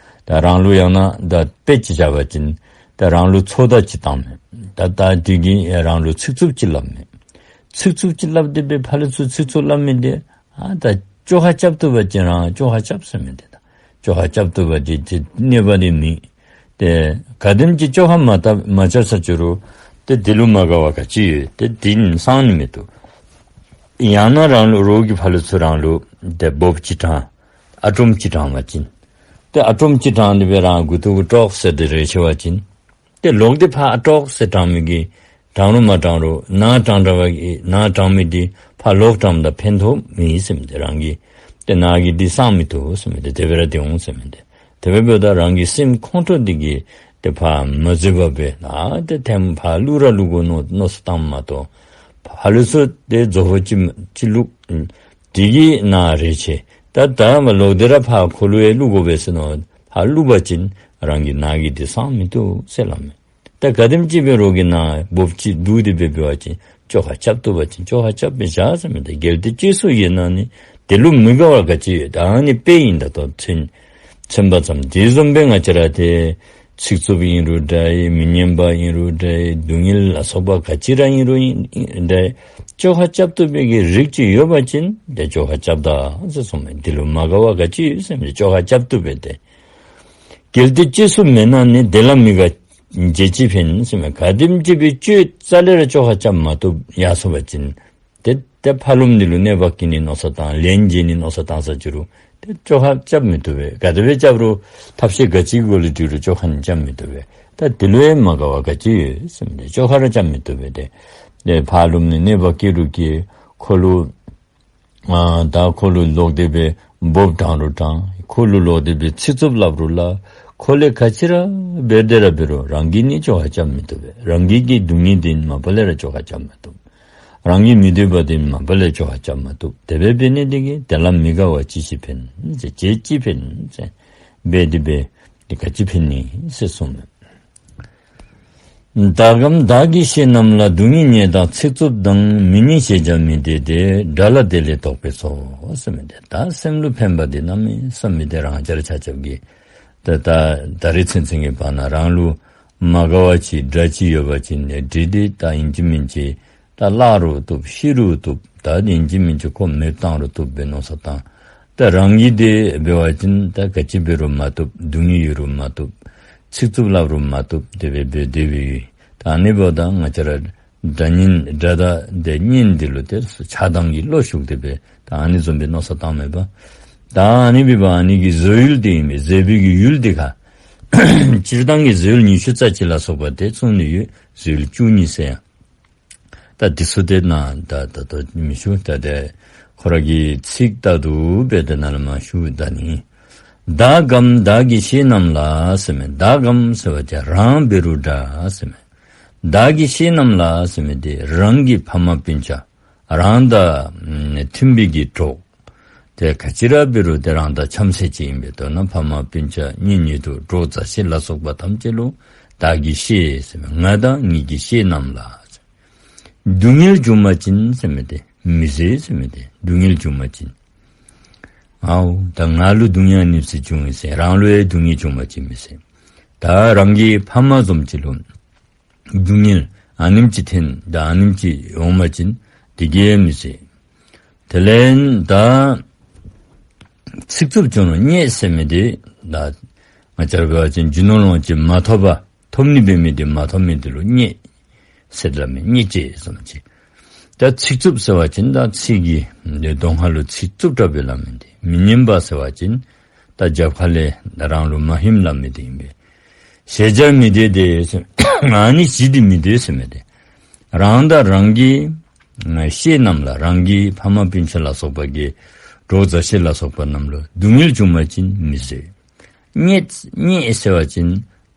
ད་རང་ལུ་ཡང་ན་ད་དཔེ་ཅིག་བཞག་པ་ཅིན་ད་རང་ལུ་ཚོད་ལྟ་ཅིག་བཏངམ་མས། ད་ད་དེ་གིས་རང་ལུ་ཚིག་རྩུབ་ཅིག་སླབ་མས། ཚིག་རྩུབ་ཅིག་སླབ་སྟེ་སྦེ་ཕར་ལས་ཚུར་ཚིག་རྩུབ་སླབ་མི་འདི་ཨ་ད་བཅོ་ཁ་རྐྱབ་བཏུབ་པ་ཅིན་རང་བཅོ་ཁ་རྐྱབ་ཟེར་མི་འདི་ད། བཅོ་ཁ་རྐྱབ་བཏུབ་པ་འདི་ཏེ་གནོད་པ་འདི་མེད། ཏེ་ག་དེམ་ཅིག་བཅོ་ཁ་མ་རྐྱབ་མ་རྐྱབ་ས་ཅི་རུང་ཏེ་འདི་ལུ་མ་དགའ་བ་ག་ཅི་ཡོད། ཏེ་འདི་ནི་སངས་ནི་མི་བཏུབ། ཡང་ན་རང་ལུ་རོགས་ཀྱིས་ཕར་ལས་ཚུར་རང་ལུ་ཏེ་འབོབ་ཅིག་དྲངས། ཨ་ཀྲོམ་ཅིག་དྲངས་པ་ཅིན་ཏེ་ཨ་ཀྲོམ་ཅིག་དྲངས་ཏེ་སྦེ་རང་མགུ་ཏོ་གུ་ཀྲོག་ཟེར་ཏེ་རེག་ཤེས་པ་ཅིན་ཏེ་ལོག་སྟེ་ཕར་ཨ་ཀྲོག་ཟེར་དྲངས་མི་གིས་དྲངས་རུང་མ་དྲངས་རུང་ནཱ་དྲངས་དྲངས་པ་གིས་ནཱ་དྲངས་མི་འདི་ཕར་ལོག་དྲངམ་ད་ཕན་ཐོགས་མེད་ཟེར་མི་འདི། རང་གི་ཏེ་ནཱ་གི་འདི་སངས་མི་བཏུབ་ཟེར་མི་འདི། དེ་སྦེ་ར་འདི་འོང་ཟེར་མི་འདི། དེ་སྦེ་འབདཝ་ད་རང་གི་སེམས་ཁོང་ཁྲོ་འདི་གིས་ཏེ་ཕར་མ་བཟོད་པ་སྦེ་ཨ་ཏེ་ཐེངས་ཕར་བླུག་ར་བླུག་དགོ་མནོ་མནོ་བསམ་བཏངམ་མ་གཏོགས་ཕར་ལས་ཚུར་ཏེ་རྫོགས་པ་ཅིག་ཅིག་བླུག་དེ་གིས་ནཱ་རེག་ཅི། ད་ད་མ་ལོག་སྟེ་ར་ཕར་ཁོ་ལུ་ཡང་བླུག་དགོ་པས་ཟེར་མནོ་ཕར་བླུག་པ་ཅིན་རང་གི་ནཱ་གི་འདི་སངས་མི་བཏུབ་ཟེར་སླབ་མས། ད་ག་དེམ་ཅིག་སྦེ་རོགས་ཀྱིས་ནཱ་འབོབ་ཅིག་བླུགས་ཏེ་སྦེ་འབད་བ་ཅིན་བཅོ་ཁ་རྐྱབ་བཏུབ་པ་ཅིན་བཅོ་ཁ་རྐྱབ་སྦེ་བཞག་ཟེར་མི་འདི། གལ་ཏེ་སྐྱེས་སུ་ཡོད་ན་ནི། དེ་ལུ་མི་དགའ་བ་ག་ཅི་ཡོད། ད་ཨ་ནི་དཔེ་ཨིན། ད་ལྟོ་མཚོན་མཚོན་པ་ཙམ། དེ་བཟུམ་སྦེ་ང་བཅས་ར་ཏེ་ཚིག་རྩུབ་ཨིན་རུང་འདྲ་ཡི། མི་སྙན་པ་ཨིན་རུང་འདྲ་ཡི། སྡུག་བསྔལ་ལ་སོགས་པ་ག་ཅི་ར་ཨིན་རུང་འདྲ་ཡི། བཅོ་ཁ་རྐྱབ་བཏུབ་པའི་གི་རིགས་ཅིག་ཡོད་པ་ཅིན་ཏེ་བཅོ་ཁ་རྐྱབ་ད་ཟེར་གསུངས་མས། དེ་ལུ་མ་དགའ་བ་ག་ཅི་ཡོད་ཟེར་མི་བཅོ་ཁ་རྐྱབ་བཏུབ་པས་ཏེ། གལ་ཏེ་སྐྱེས་སུ་མེད་ན་ནི། དེ་ལ་མི་དགའ་བྱས་ཅི་ཕན་ཟེར་མས། ག་དེམ་ཅིག་སྦེ་སྤྱོད་རྩ་ལས་ར་བཅོ་ཁ་རྐྱབ་མ་བཏུབ་ཡར་སོང་པ་ཅིན་ཏེ་ཏེ་ཕར་ལུ་འདི་ལུ་གནོད་པ་བཀལ་ནི་མནོ་བསམ་བཏང་ལན་འཇལ་ནི་མནོ་བསམ་བཏང་ས་ཅི་རུང་ཏེ་བཅོ་ཁ་རྐྱབ་མི་བཏུབ་པས། ག་དེ་སྦེ་རྐྱབ་རུང་ཐབས་ཤེས་ག་ཅི་གི་སྒོ་ལས་འདི་རུང་བཅོ་ཁ་ནི་རྐྱབ་མི་བཏུབ་པས། ད་འདི་ལུ་ཡང་མ་དགའ་བ་ག་ཅི་ཡོད་ཟེར་མི་འདི། བཅོ་ཁ་ར་རྐྱབ་མི་བཏུབ་པས་ཏེ། ཏེ་ཕར་ལུ་ནི་གནོད་པ་བཀལ་རུང་བཀལ། ཁོ་ལུ་ཨ་ད་ཁོ་ལུ་ལོག་སྟེ་སྦེ་འབོབ་དྲང་རུང་དྲང་། ཁོ་ལུ་ལོག་སྟེ་སྦེ་ཚིག་རྩུབ་སླབ་རུང་སླབ། ཁོ་ལས་ག་ཅི་ར་འབད་དེ་ར་འབད་རུང་རང་གིས་ནི་བཅོ་ཁ་རྐྱབ་མི་བཏུབ་པས། རང་གི་གི་སྡུག་བསྔལ་འདི་མ་པ་ལས་ར་བཅོ་ཁ་རྐྱབ་མ་བཏུབ། རང་གི་མི་བདེ་བ་འདི་མ་པ་ལས་བཅོ་ཁ་རྐྱབ་མ་བཏུབ། དེ་སྦེ་འབད་ནི་འདི་གིས་དེ་ལ་མི་དགའ་བ་ཅི་ཞིག་ཕན་ཟེར། བྱས་ཅི་ཕན་ཟེར་འབད་དེ་སྦེ་འདི་ག་ཅི་ཕན་ནི་ཟེར་གསུངས་མས། བདག་གམ་བདག་གི་བཤེས་རྣམས་ལ། སྡུག་བསྔལ་བརྙས་དང་ཚིག་རྩུབ་དང་། མི་སྙན་ཞེས་བྱ་མི་བདེ་སྟེ། དགྲ་ལ་དེ་ལས་བཟློག་པས་སོ། ཟེར་མི་འདི་ད་སེམས་ལུ་ཕན་པ་འདི་གནམ་མེད་ས་མེད་འདི་རང་ཅག་ར་ཆ་ཁྱབ་ཀྱིས་ད་ད་ད་རིས་ཚུན་ཚོད་ཀྱི་བར་ན་རང་ལུ་མ་དགའ་བ་ཅིག་དགྲ་ཅིག་ཡོད་པ་ཅིན་ནི་དེ་འདི་ད་ཨིན་ཅི་མིན་ཅི་ད་བརླག་རུང་བཏུབ། ཤི་རུང་བཏུབ། ད་ཨིན་ཅི་མིན་ཅི་ཁོ་མེདཔ་བཏང་རུང་བཏུབ་པའི་མནོ་བསམ་བཏང་། ད་རང་གིས་དེ་འབད་བ་ཅིན་ད་ག་ཅི་འབད་རུང་མ་བཏུབ། སྡུག་བསྔལ་ཡོད་རུང་མ་བཏུབ། ཚིག་རྩུབ་སླབ་རུང་མ་བཏུབ། དེ་སྦེ་འབད་དེ་སྦེ་ཡོད། ད་ཨ་ནི་འབདཝ་ད་ང་བཅས་ར་དགྲ་གཉེན་དགྲ་དང་དེ་གཉེན་འདི་ལུ་ཏེ་ཆགས་སྡང་གི་བློ་ཞུགས་ཏེ་སྦེ་ད་ཨ་ནི་བཟུམ་སྦེ་མནོ་བསམ་བཏངམ་མས་པ། ད་ཨ་ནི་འབདཝ་ཨ་ནི་གི་བཟོ་ཡུལ་འདི་ཨིན་པས། བཟོད་པའི་གི་ཡུལ་འདི་ག་སྤྱིར་བཏང་གི་བཟོ་ཡུལ་ཉི་ཤུ་རྩ་གཅིག་ལ་སོགས་པ་དེ་ཚུད་ནི་ཡོད། བཟོ་ཡུལ་བཅུ་གཉིས་ཟེར་ཡང་། ད་འདི་ཚུ་དེ་ནང་ད་ད་ལྟོ་མི་ཞུ། ད་དེ་ཁོ་ར་གི་ཚིག་ལྟར་དུ་སྦེ་དེ་ནང་ལས་མར་ཞུ་ད་ནི། བདག་གམ་བདག་གི་བཤེས་རྣམས་ལ་ཟེར་མི། བདག་གམ་ཟེར་བ་ཅིན་རང་འབད་རུང་འདྲ་ཟེར་མི། བདག་གི་བཤེས་རྣམས་ལ་ཟེར་མི་འདི་རང་གི་ཕ་མ་སྤུན་ཆ་རང་དང་མཐུན་པའི་གི་གྲོགས། དེ་ག་ཅི་ར་འབད་རུང་དེ་རང་དང་འཆམ་ས་ཅིག་ཨིན་པའི་དོན་ན་ཕ་མ་སྤུན་ཆ་གཉེན་ཉེ་དུ་གྲོགས་མཛའ་བཤེས་ལ་སོགས་པ་ཐམས་ཅད་ལུ་བདག་གི་བཤེས་ཟེར་མི། ང་དང་ངེ་གི་བཤེས་རྣམས་ལ། སྡུག་བསྔལ་བྱུང་པ་ཅིན་ཟེར་མི་འདི་མི་བཟོད་ཟེར་མི་འདི། སྡུག་བསྔལ་བྱུང་པ་ཅིན་ཨའོ་ད་ང་ལུ་སྡུག་བསྔལ་ཨ་ནེམ་ཅིག་བྱུང་ཡི་ཟེར་རང་ལུ་ཡང་སྡུག་བསྔལ་བྱུང་པ་ཅིན་མི་བཟོད། ད་རང་གི་ཕ་མ་བཟུམ་ཅིག་ལུ་སྡུག་བསྔལ་ཨ་ནེམ་ཅིག་འཐོན་ད་ཨ་ནེམ་ཅིག་འོང་པ་ཅིན་དེ་གིས་མི་བཟོད། ད་ དེ་ལས་ད་ཚིག་རྩུབ་བྱུང་རུང་རྙེད་ཟེར་མི་དེ་ད་ང་བཅས་ར་འབད་བ་ཅིན་རྒྱུ་ནོར་ལོངས་སྤྱོད་མ་ཐོབ་པ་ཐོབ་ནི་འབད་མི་དེ་མ་ཐོབ་མི་དེ་ལུ་རྙེད་ཟེར་སླབ་མི་རྙེད་ཅེས་ཟེར་མི་ཅིག། ད་ཚིག་རྩུབ་ཟེར་བ་ཅིན་ད་ཚིག་གི་འདི་གདོང་ཁ་ལུ་ཚིག་རྩུབ་དྲགས་སྦེ་སླབ་མི་དེ། མི་སྙན་པ་ཟེར་བ་ཅིན་ད་རྒྱབ་ཁ་ལས་ད་རང་ལུ་མ་ཧིམ་སླབ་མི་དེ་ཨིན་པས། ཞེས་བྱ་མི་བདེ་སྟེ་ཟེར། ཨ་ནི་བཞི་དེ་མི་བདེ་ཟེར་མི་དེ། རང་དང་རང་གི་ཨ་བཤེས་རྣམས་ལ། རང་གི་ཕ་མ་སྤུན་ཆ་ལ་སོགས་པ་གི་གྲོགས་མཛའ་བཤེས་ལ་སོགས་པ་རྣམས་ལུ་སྡུག་བསྔལ་བྱུང་བ་ཅིན་མི་བཟོད། རྙེད་རྙེད་ཟེར་བ་ཅིན་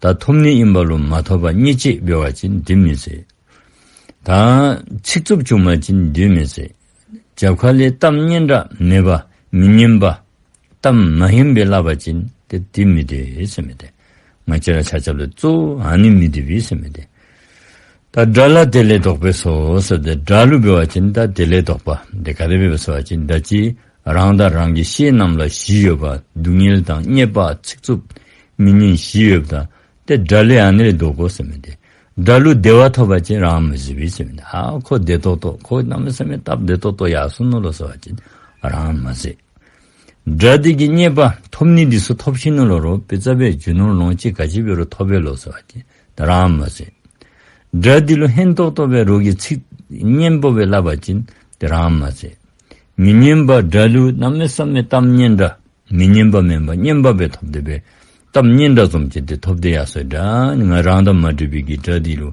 ད་ཐོབ་ནི་ཨིན་པ་ལུ་མ་ཐོབ་པར་རྙེད་ཅེས་འབད་བ་ཅིན་དེ་མི་བཟོད། ད་ཚིག་རྩུབ་བྱུང་བ་ཅིན་དེ་མི་བཟོད། རྒྱབ་ཁ་ལས་གཏམ་སྙན་གྲགས་མེད་པ་མི་སྙན་པ་གཏམ་མ་ཧིམ་སྦེ་སླབ་པ་ཅིན་ཏེ་དེ་མི་བདེ་ཟེར་མི་དེ། ང་བཅས་ར་ཆ་ཁྱབ་ལུ་གཙོ་བོ་ཨ་ནི་མི་བདེ་བས་ཟེར་མི་དེ། ད་དགྲ་ལ་དེ་ལས་ལྡོག་པས་སོ་ཟེར་ཏེ་དགྲ་ལུ་འབད་བ་ཅིན་ད་དེ་ལས་ལྡོག་པ་དེ་ག་དེ་སྦེ་ཟེར་བ་ཅིན་ད་ཅི་རང་དང་རང་གི་བཤེས་རྣམས་ལ་བཞི་ཡོད་པ་སྡུག་བསྔལ་དང་རྙེད་པ་ཚིག་རྩུབ་མི་སྙན་བཞི་ཡོདཔ་ད་ཏེ་དགྲ་ལས་ཨ་ནི་ལས་ལྡོག་དགོ་ཟེར་མི་དེ། དགྲ་ལུ་བདེ་བ་ཐོབ་པ་ཅིན་རང་མི་བཟོད་པས་ཟེར་མི་དེ། ཨ་ཁོ་བདེ་ཏོག་ཏོ་ཁོ་གནམ་མེད་ས་མེད་སྟབས་བདེ་ཏོག་ཏོ་ཡར་སོ་ནུག་ལོ་ཟེར་བ་ཅིན་རང་མ་བཟོད། དགྲ་དེ་གིས་རྙེད་པ་ཐོབ་ནི་དེ་ཚུ་ཐོབ་ཤི་ནུག་ལོ། རོགས་དཔེ་ཆ་སྦེ་རྒྱུ་ནོར་ལོངས་སྤྱོད་ག་ཅི་འབད་རུང་ཐོབ་པས་ལོ་ཟེར་བ་ཅིན་ཏེ་རང་མ་བཟོད། དགྲ་དེ་ལུ་ཧན་ཏོག་ཏོ་སྦེ་རོགས་ཀྱིས་ཚིག་སྙན་པོ་སྦེ་སླབ་པ་ཅིན་ཏེ་རང་མ་བཟོད། མི་སྙན་པ་དགྲ་ལུ་གནམ་མེད་ས་མེད་གཏམ་སྙན་གྲགས་མི་སྙན་པ་མེན་པར་སྙན་པ་སྦེ་ཐོབ་སྟེ་སྦེ་གཏམ་སྙན་གྲགས་བཟུམ་ཅིག་དེ་ཐོབ་སྟེ་ཡར་སོ་ཡི། དགྲ་ང་རང་དང་མ་འགྲིག་པའི་གི་དགྲ་དེ་ལུ་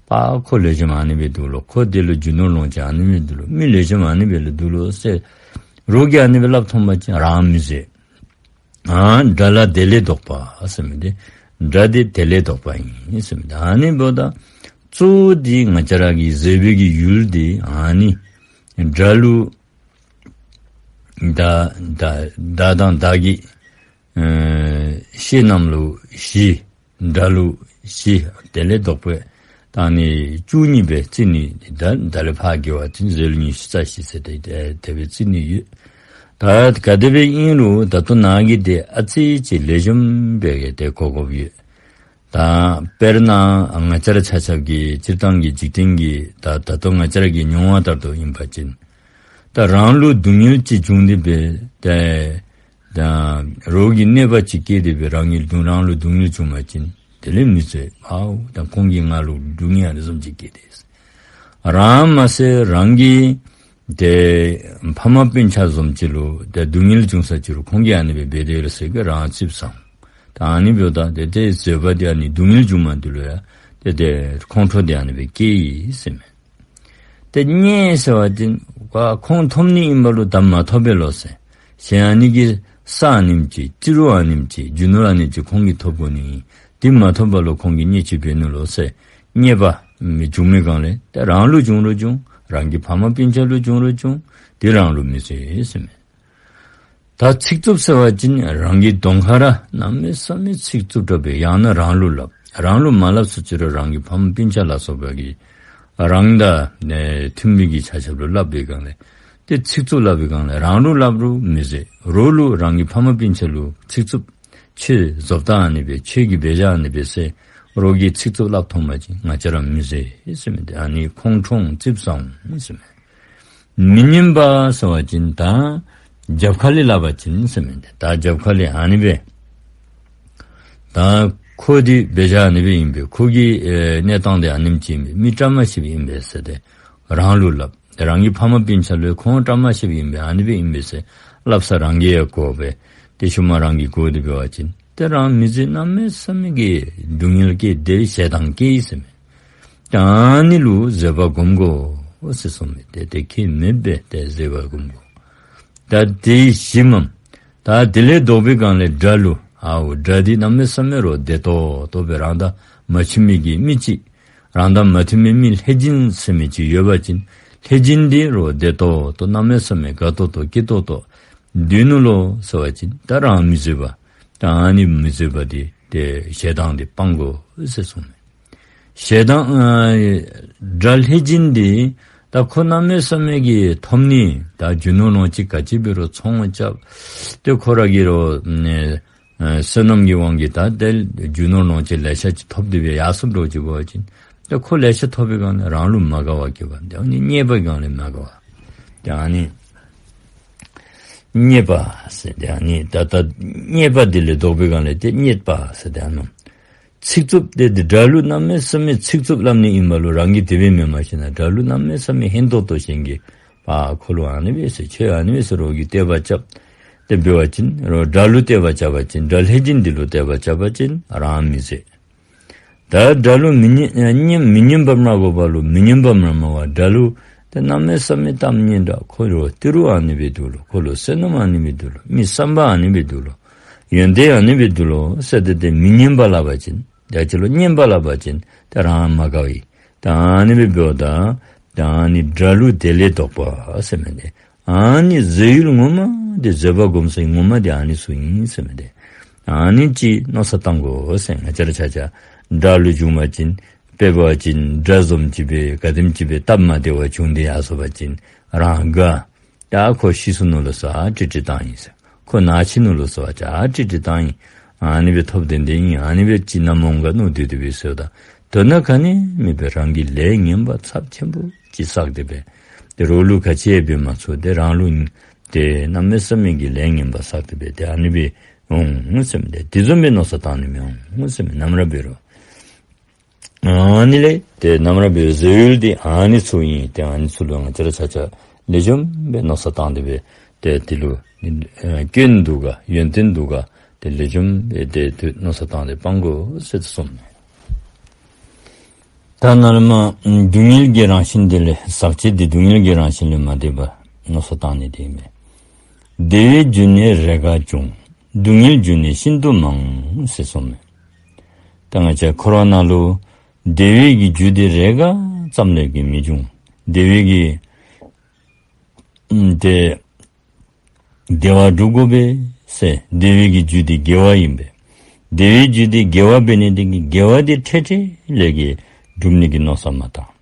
པ་ཁོ་ལེགས་ཤོམ་ཨ་ནི་སྦེ་འདུག་ལོ། ཁོ་དེ་ལུ་རྒྱུ་ནོར་ལོངས་སྤྱོད་ཨ་ནི་སྦེ་འདུག་ལོ། མི་ལེགས་ཤོམ་ཨ་ནི་སྦེ་ལུ་འདུག་ལོ་ཟེར་རོགས་ཀྱིས་ཨ་ནི་སྦེ་སླབ་ཐོབ་པ་ཅིན་རང་མི་བཟོད། ཨ་དགྲ་ལ་དེ་ལས་ལྡོག་པ་ཟེར་མི་དེ། དགྲ་དེ་དེ་ལས་ལྡོག་པ་ཨིན་ཟེར་མི་དེ། ཨ་ནི་འབདཝ་ད་གཙོ་བོ་དེ་ང་བཅས་ར་གི་བཟོད་པའི་གི་ཡུལ་དེ་ཨ་ནི་དགྲ་ལུ་ད་ད་ད་དང་བདག་གི་ཨེ་བཤེས་རྣམས་ལུ་བཞི། དགྲ་ལུ་བཞི། དེ་ལས་ལྡོག་པས། ད་ཨ་ནི་བཅུ་གཉིས་སྦེ་རྩི་ནི་ད་ད་ལས་ཕར་རྒྱས་པ་ཅིན་ཟེར་ལུ་ཉི་ཤུ་རྩ་བཞི་ཟེར་ཏེ་དེ་དེ་སྦེ་རྩི་ནི་ཡོད། ད་ག་དེ་སྦེ་ཨིན་རུང་ད་ལྟོ་ནཱ་གི་དེ་ཨ་ཙི་ཅིག་ལེགས་ཤོམ་སྦེ་གི་དེ་གོ་དགོཔ་ཡོད། ད་དཔེར་ན་ང་བཅས་ར་ཆ་ཁྱབ་ཀྱི་སྤྱིར་བཏང་གི་འཇིག་རྟེན་གྱི་ད་ད་ལྟོ་ང་བཅས་ར་གི་མྱོང་བ་ལྟར་དུ་ཨིན་པ་ཅིན་ད་རང་ལུ་སྡུག་བསྔལ་ཅིག་བྱུང་སྟེ་སྦེ་ཏེ་ད་རོགས་ཀྱིས་གནོད་པ་ཅིག་བཀལ་ཏེ་སྦེ་རང་གི་སྡུག་རང་ལུ་སྡུག་བསྔལ་བྱུང་བ་ཅིན་དེ་ལས་མི་བཟོད། ཨའུ་ད་ཁོང་གིས་ང་ལུ་སྡུག་བསྔལ་ཨ་ནི་བཟུམ་ཅིག་བཀལ་ཏེ། རང་མ་ཟད་རང་གི་ཏེ་ཕ་མ་སྤུན་ཆ་བཟུམ་ཅིག་ལུ་ཏེ་སྡུག་བསྔལ་བྱུང་ས་ཅིག་རུང་ཁོང་གིས་ཨ་ནི་སྦེ་འབད་དེ་ཡོད་ཟེར་གི་རང་ཙིགཔ་ཟ་འོང་། ད་ཨ་ནི་འབདཝ་ད་ཏེ་ཏེ་བཟོད་པ་དེ་ཨ་ནི་སྡུག་བསྔལ་བྱུང་མི་དེ་ལུ་ཡང་ཏེ་ཏེ་ཁོང་ཁྲོ་དེ་ཨ་ནི་སྦེ་སྐྱེ་ཡི་ཟེར་མས། ཏེ་རྙེད་ཟེར་བ་ཅིན་ཁོང་ཐོབ་ནི་ཨིན་པ་ལུ་ད་མ་ཐོབ་པས་ལོ་ཟེར། གཞན་ཨ་ནི་གི་ས་ཨ་ནེམ་ཅིག་རྩིས་རུང་ཨ་ནེམ་ཅིག་རྒྱུ་ནོར་ཨ་ནེམ་ཅིག་ཁོང་གིས་ཐོབ་དགོ་ནི་ཨིན། དེ་མ་ཐོབ་པ་ལུ་ཁོང་གིས་རྙེད་ཅི་འབད་ནུག་ལོ་ཟེར། རྙེད་པ་མི་བྱུང་མི་གང་ལས་ཏེ་རང་ལུ་བྱུང་རུང་བྱུང་རང་གི་ཕ་མ་སྤུན་ཆ་ལུ་བྱུང་རུང་བྱུང་དེ་རང་ལུ་མི་བཟོད་ཟེར་མས། ད་ཚིག་རྩུབ་ཟེར་བ་ཅིན་རང་གི་གདོང་ཁར་གནམ་མེད་ས་མེད་ཚིག་རྩུབ་དྲགས་སྦེ་ཡང་ན་རང་ལུ་སླབ། རང་ལུ་མ་སླབ་ས་ཅིག་རུང་རང་གི་ཕམ་སྤུན་ཆ་ལ་སོགས་པ་གིས་རང་དང་ཨེ་མཐུན་པའི་གི་ཆ་ཁྱབ་ལུ་སླབ་པའི་སྒང་ལས་ཏེ་ཚིག་རྩུབ་སླབ་པའི་སྒང་ལས་རང་ལུ་སླབ་རུང་མི་བཟོད། རོགས་ལུ་རང་གི་ཕམ་སྤུན་ཆ་ལུ་ཚིག་རྩུབ་ཁྱོད་བཟོ་ལྟ་ཨ་ནི་སྦེ་ཁྱོད་ཀྱིས་འབད་བཞག་ཨ་ནི་སྦེ་ཟེར་རོགས་ཀྱིས་ཚིག་རྩུབ་སླབ་ཐོབ་པ་ཅིན་ང་བཅས་ར་མི་བཟོད་ཟེར་མི་དེ། ཨ་ནི་ཁོང་ཁྲོ་འོང་ཙིགཔ་ཟ་འོང་ཟེར་མས། མི་སྙན་པ་ཟེར་བ་ཅིན་ད་རྒྱབ་ཁ་ལས་སླབ་པ་ཅིན་ཟེར་མི་དེ། ད་རྒྱབ་ཁ་ལས་ཨ་ནི་སྦེ་ད་ཁོ་འདི་འབད་བཞག་ཨ་ནི་སྦེ་ཨིན་པས། ཁོ་གི་ཨེ་གནས་སྟངས་འདི་ཨ་ནེམ་ཅིག་ཨིན་པས། མི་བཀྲ་མ་ཤིས་པ་ཨིན་པས་ཟེར་ཏེ་རང་ལུ་སླབ། ཏེ་རང་གི་ཕམ་སྤུན་ཆ་ལུ་ཁོང་བཀྲ་མ་ཤིས་པ་ཨིན་པས། ཨ་ནི་སྦེ་ཨིན་པས་ཟེར་སླབ་ས་རང་གིས་ཡང་གོ་བས། ཏེ་ཤུལ་མ་རང་གིས་གོ་སྟེ་འབད་བ་ཅིན་ཏེ་རང་མི་བཟོད། གནམ་མེད་ས་མེད་ཀྱི་སྡུག་བསྔལ་སྐྱེ། དེ་ཞེ་སྡང་སྐྱེ་ཡི་ཟེར་མས། ད་ཨ་ནི་ལུ་བཟོད་པ་སྒོམ་དགོ་ཟེར་གསུངས་མས། ཏེ་དེ་ཁྱད་མེད་པའི་ཏེ་བཟོད་པ་སྒོམ་དགོ། ད་དེ་བཞི་མམ། ད་དེ་ལས་ལྡོག་པའི་སྒང་ལས་དགྲ་ལུ་ཨའོ་དགྲ་འདི་གནམ་མེད་ས་མེད་རོགས་བདེ་ཏོག་ཏོ་སྦེ་རང་དང་མ་མཐུན་མི་གི་མི་ཅིག་རང་དང་མ་མཐུན་མི་མི་ལྷས་སྦྱིན་ཟེར་མི་ཅིག་ཡོད་པ་ཅིན་ལྷས་སྦྱིན་འདི་རོགས་བདེ་ཏོག་ཏོ་གནམ་མེད་ས་མེད་དགའ་ཏོག་ཏོ་སྐྱིད་ཏོག་ཏོ་སྡོད་ནུག་ལོ་ཟེར་བ་ཅིན་ད་རང་མི་བཟོད་པ། ད་ཨ་ནི་མི་བཟོད་པ་འདི་ཏེ་ཞེ་སྡང་འདི་སྤང་དགོ་ཟེར་གསུངས་མས། ཞེ་སྡང་ཨ་དགྲ་ལྷས་སྦྱིན་འདི་ད་ཁོ་གནམ་མེད་ས་མེད་ཀྱི་ཐོབ་ནི་ད་རྒྱུ་ནོར་ལོངས་སྤྱོད་ག་ཅི་འབད་རུང་ཚོང་རྐྱབ། ཏེ་ཁོ་ར་གི་རོགས་ཨ་ཨ་བསོད་ནམས་ཀྱི་དབང་གིས་ད་ཏེ་རྒྱུ་ནོར་ལོངས་སྤྱོད་ལེ་ཤ་ཅིག་ཐོབ་སྟེ་སྦེ་ཡར་སོངམ་འདྲཝ་ཅིག་འབད་བ་ཅིན་ཏེ་ཁོ་ལེ་ཤ་ཐོབ་པའི་སྒང་ལས་རང་ལུ་མ་དགའ་བ་སྐྱེ་བ། ཏེ་ཨ་ནི་རྙེད་པའི་སྒང་ལས་མ་དགའ་བ། ཏེ་ཨ་ནི་ རྙེད་པ་ཟེར་ཏེ་ཨ་ནི་ད་ལྟ་རྙེད་པ་འདི་ལས་ལྡོག་པའི་སྒང་ལས་ཏེ་རྙེད་པ་ཟེར་ཏེ་ཨ་ནི་ཚིག་རྩུབ་ཏེ་འདི་སྒྲ་ལུ་གནམ་མེད་ས་མེད་ཚིག་རྩུབ་སླབ་ནི་ཨིན་པ་ལུ་རང་གིས་དེ་སྦེ་མི་སྨྲ་ཞིན་ན་སྒྲ་ལུ་གནམ་མེད་ས་མེད་ཧན་ཏོང་ཏོ་ཞིན་གྱིས་ཨ་ཁོ་ལུ་ཨ་ནི་སྦེ་ཟེར་ཁྱོད་ཨ་ནི་སྦེ་ཟེར་རོགས་ཀྱིས་དད་པ་རྐྱབ་སྟེ་འབད་བ་ཅིན་རོགས་སྒྲ་ལུ་དད་པ་རྐྱབ་པ་ཅིན་སྒྲ་ལྷས་བྱིན་འདི་ལུ་དད་པ་རྐྱབ་པ་ཅིན་རང་མི་ཟད། ད་སྒྲ་ལུ་མི་སྙན་སྙན་མི་སྙན་པ་སྨྲ་དགོ་པ་ལུ་མི་སྙན་པ་སྨྲ་སྨྲ་བ་སྒྲ་ལུ་ཏེ་གནམ་མེད་ས་མེད་གཏམ་སྙན་དྲགས་ཁོ་རོགས་ཏི་རུ་ཨ་ནི་སྦེ་འདུག་ལོ། ཁོ་ལུ་བསོད་ནམས་ཨ་ནི་སྦེ་འདུག་ལོ། མི་བསམ་པ་ཨ་ནི་སྦེ་འདུག་ལོ། ཡོན་ཏན་ཨ་ནི་སྦེ་འདུག་ལོ་ཟེར་ཏེ་ཏེ་མི་སྙན་པ་སླབ་པ་ཅིན་ད་ཅི་ལོ་སྙན་པ་སླབ་པ་ཅིན་ཏེ་རང་མ་དགའ་བའི་ད་ཨ་ནི་སྦེ་འབདཝ་ད་ད་ཨ་ནི་སྒྲ་ལུ་དེ་ལས་ལྡོག་པ་ཟེར་མི་འདི་ཨ་ནི་བཟོད་ཡུལ་ངོ་མ་འདི་བཟོད་པ་སྒོམ་ས་ངོ་མ་འདི་ཨ་ནི་ཚུ་ཨིན་ཟེར་མི་འདི་ཨ་ནི་ཅིག་མནོ་བསམ་བཏང་དགོ་ཟེར། ང་བཅས་ར་ཆ་ཁྱབ་སྒྲ་ལུ་བྱུང་བ་ཅིན་དཔེ་འབད་བ་ཅིན་སྒྲ་བཟུམ་ཅིག་སྦེ་ག་དེམ་ཅིག་སྦེ་སྟབས་མ་བདེ་བ་བྱུང་སྟེ་ཡར་སོང་བ་ཅིན་རང་དགའ། ད་ཁོ་ཤི་སོ་ནུག་ལོ་ཟེར་ཨ་ཀྲིག་ཀྲི་བཏང་ཡི་ཟེར། ཁོ་ནཱ་ཤི་ནུག་ལོ་ཟེར་བ་ཅིན་ཨ་ཀྲིག་ཀྲི་བཏང་ཡི། ཨ་ནི་སྦེ་ཐོབ་དེ་དེ་ཨིན། ཨ་ནི་སྦེ་ཅིག་ནམ་འོང་ག་མནོ་སྡོད་སྡོད་པའི་ཟེརཝ་ད་དོན་དག་ག་ནི་མེད་པའི་རང་གི་ལས་ངན་པ་ཚབས་ཆེན་པོ་ཅིག་བསགས་ཏེ་སྦེ་ཏེ་རོགས་ལུ་ག་ཅི་ཡང་འབད་མ་ཚུགས་ཏེ་རང་ལུ་ཏེ་གནམ་མེད་ས་མེད་ཀྱི་ལས་ངན་པ་བསགས་ཏེ་སྦེ་ཏེ་ཨ་ནི་སྦེ་འོང་ཟེར་མི་འདི་དེ་བཟུམ་སྦེ་མནོ་བསམ་བཏང་ནི་མི་འོང་ཟེར་མི་ནམ་ར་འབད་རུང་། ཨ་ནི་ལས་ཏེ་ནམ་ར་འབད་བཟོད་ཡུལ་འདི་ཨ་ནི་ཚུ་ཨིན། ཏེ་ཨ་ནི་ཚུ་ལུ་ང་བཅས་ར་ཆ་ཁྱབ་ལེགས་ཤོམ་སྦེ་མནོ་བསམ་བཏང་སྟེ་སྦེ་ཏེ་དེ་ལུ་ཨེ་སྐྱོན་འདུག་ག་ཡོན་ཏན་འདུག་ག་ཏེ་ལེགས་ཤོམ་སྦེ་ཏེ་དེ་མནོ་བསམ་བཏང་སྟེ་སྤང་དགོ་ཟེར་གསུངས་ནུག། ད་ནཱ་ལས་མར་སྡུག་བསྔལ་གྱི་རང་བཞིན་དེ་ལས་ཟག་བཅས་འདི་སྡུག་བསྔལ་གྱི་རང་བཞིན་ལས་མ་འདས་པ་མནོ་བསམ་བཏང་ནི་དེ་ཨིན་མས། བདེ་བའི་རྒྱུ་ནི་རེས་འགའ་འབྱུང་། སྡུག་བསྔལ་རྒྱུ་ནི་ཤིན་ཏུ་མང་ཟེར་གསུངས་མས། ད་ང་བཅས་འཁོར་བ་ནང་ལུ་བདེ་བའི་གི་རྒྱུ་འདི་རེས་འགའ་ཙམ་ལས་ཀྱི་མི་འབྱུང་། བདེ་བའི་གི་ཨམ་ཏེ་བདེ་བ་སྒྲུབ་དགོ་པས་ཟེར། བདེ་བའི་གི་རྒྱུ་འདི་དགེ་བ་ཨིན་པས། བདེ་བའི་རྒྱུ་འདི་དགེ་བ་འབད་ནི་དེ་གིས་དགེ་བ་འདི་འཕྲལ་འཕྲལ་ལས་ཀྱི་སྒྲུབ་ནི་གི་མནོ་བསམ་མ་བཏང་།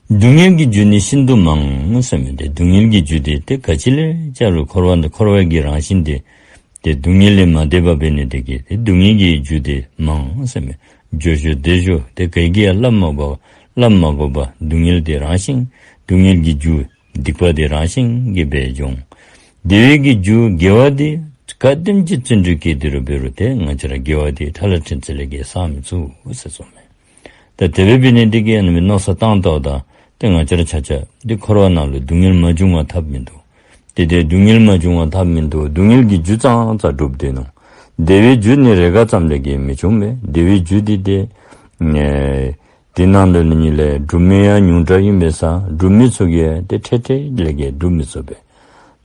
སྡུག་བསྔལ་གྱི་རྒྱུ་ནི་ཤིན་ཏུ་མང་ཟེར་མི་འདི་སྡུག་བསྔལ་གྱི་རྒྱུ་འདི་ཏེ་ག་ཅི་ལས་ཅི་རུང་འཁོར་བ་འདི་འཁོར་བའི་གི་རང་བཞིན་འདི་ཏེ་སྡུག་བསྔལ་ལས་མ་འདས་པ་འབད་ནི་དེ་གིས་ཏེ་སྡུག་བསྔལ་གྱི་རྒྱུ་འདི་མང་ཟེར་མི་འགྱོ་འགྱོ་སྡོད་འགྱོ་ཏེ་ག་གིས་ཡང་སླབ་མ་དགོ་སླབ་མ་དགོ་པར་སྡུག་བསྔལ་འདི་རང་བཞིན་སྡུག་བསྔལ་གྱི་རྒྱུ་སྡིག་པ་འདི་རང་བཞིན་གྱིས་སྦེ་འབྱུང་། བདེ་བའི་གི་རྒྱུ་དགེ་བ་འདི་ག་དེམ་ཅིག་བརྩོན་འགྲུས་བསྐྱེད་དེ་རུང་འབད་རུང་ཏེ་ང་བཅས་ར་དགེ་བ་འདི་ཁྲ་ལ་ཕྲན་ཚེགས་ལས་ཀྱི་བསག་མི་ཚུགས་ཟེར་གསུངས་མས། ད་དེ་སྦེ་འབད་ནི་དེ་གིས་ཨ་ནི་སྦེ་མནོ་བསམ་བཏང་ལྟཝ་ད་ཏེ་ང་བཅས་ར་ཆ་ཁྱབ་འདི་འཁོར་བ་ནང་ལུ་སྡུག་བསྔལ་མ་བྱུང་བར་ཐབས་མིན་འདུག། ཏེ་ཏེ་སྡུག་བསྔལ་མ་བྱུང་བར་ཐབས་མིན་འདུག། སྡུག་བསྔལ་གྱི་རྒྱུ་ཙང་ཙང་སྒྲུབ་སྡོད་ནུག། བདེ་བའི་རྒྱུ་ནི་རེས་འགའ་ཙམ་ལས་ཀྱི་མི་འབྱུང་པས། བདེ་བའི་རྒྱུ་འདི་ཏེ་ཨེ་དེ་ནང་ལས་ནི་ལས་སྒྲུབ་མི་ཡང་ཉུང་དྲགས་ཨིན་པས་ས་སྒྲུབ་མི་ཚུ་གིས་ཏེ་འཕྲལ་འཕྲལ་ལས་ཀྱི་སྒྲུབ་མི་ཚུགས་པས།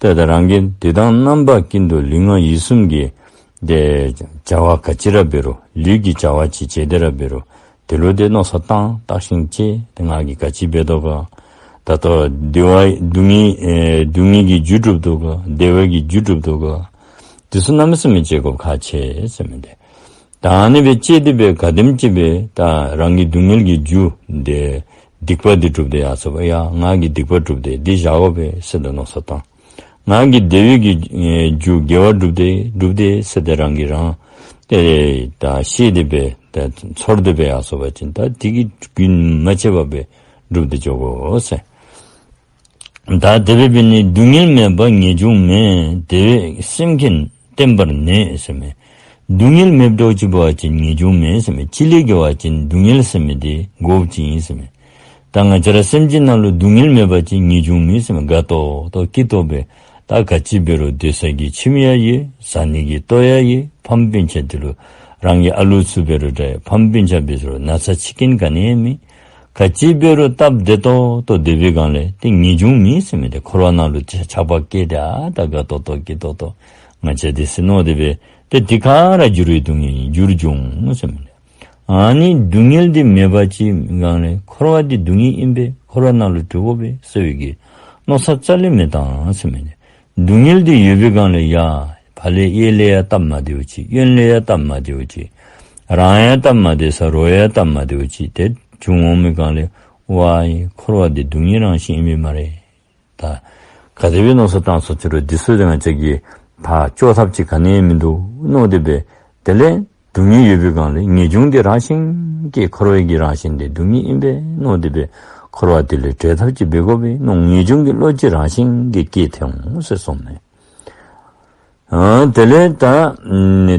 ཏེ་ད་རང་གིས་དུས་དང་རྣམ་པ་ཀུན་ཏུ་ལུས་ངག་ཡིད་གསུམ་གྱི་ཏེ་བྱ་བ་ག་ཅི་ར་འབད་རུང་ལུས་ཀྱི་བྱ་བ་ཅིག་བྱས་ཏེ་ར་འབད་རུང་དེ་ལུ་ཏེ་མནོ་བསམ་བཏང་བརྟག་ཤིང་དཔྱད། ཏེ་ང་གིས་ག་ཅི་འབད་དོ་ག། ད་ལྟོ་བདེ་བ་སྡུག་བསྔལ་ཨེ་སྡུག་བསྔལ་གྱི་རྒྱུ་སྒྲུབ་དོ་ག། བདེ་བའི་གི་རྒྱུ་སྒྲུབ་དོ་ག། དེ་ཚུ་གནམ་མེད་ས་མེད་དཔྱད་དགོཔ་ཁག་ཆེ་ཟེར་མི་འདི། ད་ཨ་ནི་སྦེ་དཔྱད་དེ་སྦེ་ག་དེམ་ཅིག་སྦེ་ད་རང་གི་སྡུག་བསྔལ་གྱི་རྒྱུ་འདི་སྡིག་པ་འདི་སྒྲུབ་སྟེ་ཡར་སོང་པ་ཡ་ང་གིས་སྡིག་པ་སྒྲུབ་སྟེ་འདི་བཞག་དགོ་པས་ཟེར་ད་མནོ་བསམ་བཏང་། ང་གིས་བདེ་བའི་གི་ཨེ་རྒྱུ་དགེ་བ་སྒྲུབ་སྟེ་སྒྲུབ་སྟེ་ཟེར་ཏེ་རང་གིས་རང་ཏེ་ད་ཤེས་ཏེ་སྦེ་ད་ཚོར་ཏེ་སྦེ་ཡར་སོང་པ་ཅིན་ད་དེ་གི་རྒྱུན་མ་ཆད་པར་སྦེ་སྒྲུབ་སྟེ་འགྱོ་དགོ་ཟེར། ད་དེ་སྦེ་འབད་ནི་སྡུག་བསྔལ་མེད་པར་ངེས་འབྱུང་མེད། དེ་བས་སེམས་མཁྱེན་བརྟན་པར་གནས་ཟེར་མས། སྡུག་བསྔལ་མེདཔ་འདྲཝ་ཅིག་འབད་བ་ཅིན་ངེས་འབྱུང་མེད་ཟེར་མས། ཅི་ལས་འགལ་བ་ཅིན་སྡུག་བསྔལ་ཟེར་མི་འདི་འགོགཔ་ཅིག་ཨིན་ཟེར་མས། ད་ང་བཅས་ར་སེམས་ཅན་ནང་ལུ་སྡུག་བསྔལ་མེད་པ་ཅིན་ངེས་འབྱུང་མེད་ཟེར་མས། དགའ་ཏོག་ཏོ་སྐྱིད་ཏོག་སྦེ་ད་ག་ཅི་འབད་རུང་སྡོད་ས་གི་ཁྱིམ་ཡང་ཡོད། བཟའ་ནི་གི་ལྟོ་ཡང་ཡོད། ཕམ་སྤུན་ཆ་འདི་ལུ་རང་གི་ཨ་ལུ་ཚུ་འབད་རུང་འདྲ་ཕམ་སྤུན་ཆ་འབད་རུང་ན་ཚ་འཆི་རྐྱེན་ག་ནི་ཡང་མེད། ག་ཅི་འབད་རུང་སྟབས་བདེ་ཏོག་ཏོ་སྡོད་པའི་སྒང་ལས་ཏེ་ངེས་འབྱུང་མེད་ཟེར་མི་འདི་འཁོར་བ་ནང་ལུ་ཆགས་པ་སྐྱེས་ཏེ་ཨ་ད་དགའ་ཏོག་ཏོ་སྐྱིད་ཏོག་ཏོ་ང་བཅས་འདི་ཟེར་མནོ་སྟེ་སྦེ་ཏེ་འདི་ག་ར་འགྱུར་བའི་སྡུག་བསྔལ་ཨིན། འགྱུར་འབྱུང་ཟེར་མི་འདི། ཨ་ནི་སྡུག་བསྔལ་འདི་མེད་པ་ཅིག་སྒང་ལས་འཁོར་བ་འདི་སྡུག་བསྔལ་ཨིན་པས། འཁོར་བ་ནང་ལུ་འགྲོ་དགོ་པས་ཟེར་བའི་གི་མནོ་བསམ་རྩ་ལས་མི་བཏང་ཟེར་མི་འདི། སྡུག་བསྔལ་འདི་ཡོད་པའི་སྒང་ལས་ཡ་ཕར་ལས་གཡས་ལས་ཡང་སྟབས་མ་བདེཝ་ཅིག་གཡོན་ལས་ཡང་སྟབས་མ་བདེཝ་ཅིག་རང་ཡང་སྟབས་མ་བདེ་ས་རོགས་ཡང་སྟབས་མ་བདེཝ་ཅིག་ཏེ་བྱུང་འོང་མི་སྒང་ལས་ཝའི་འཁོར་བ་འདི་སྡུག་བསྔལ་རང་བཞིན་ཨིན་མས་སྨ་རེ། ད་ག་དེ་སྦེ་མནོ་བསམ་བཏང་སོང་ཅི་རུང་འདི་ཚུ་འདི་ང་བཅས་ཀྱིས་ཕར་བཅོ་ཐབས་ཅིག་ག་ནི་ཡང་མིན་འདུག་མནོ་སྟེ་སྦེ་དེ་ལས་སྡུག་བསྔལ་ཡོད་པའི་སྒང་ལས་ངེས་འབྱུང་འདི་རང་བཞིན་གྱིས་འཁོར་བའི་གི་རང་བཞིན་འདི་སྡུག་བསྔལ་ཨིན་པས་མནོ་སྟེ་སྦེ་ འཁོར་བ་འདི་ལས་གྲོལ་ཐབས་ཅིག་འབད་དགོ་པས་མནོ་ངེས་འབྱུང་གི་བློ་ཅིག་རང་བཞིན་གྱིས་སྐྱེས་ཏེ་འོང་ཟེར་གསུངས་མས། ཨ་དེ་ལས་ད་ཨ་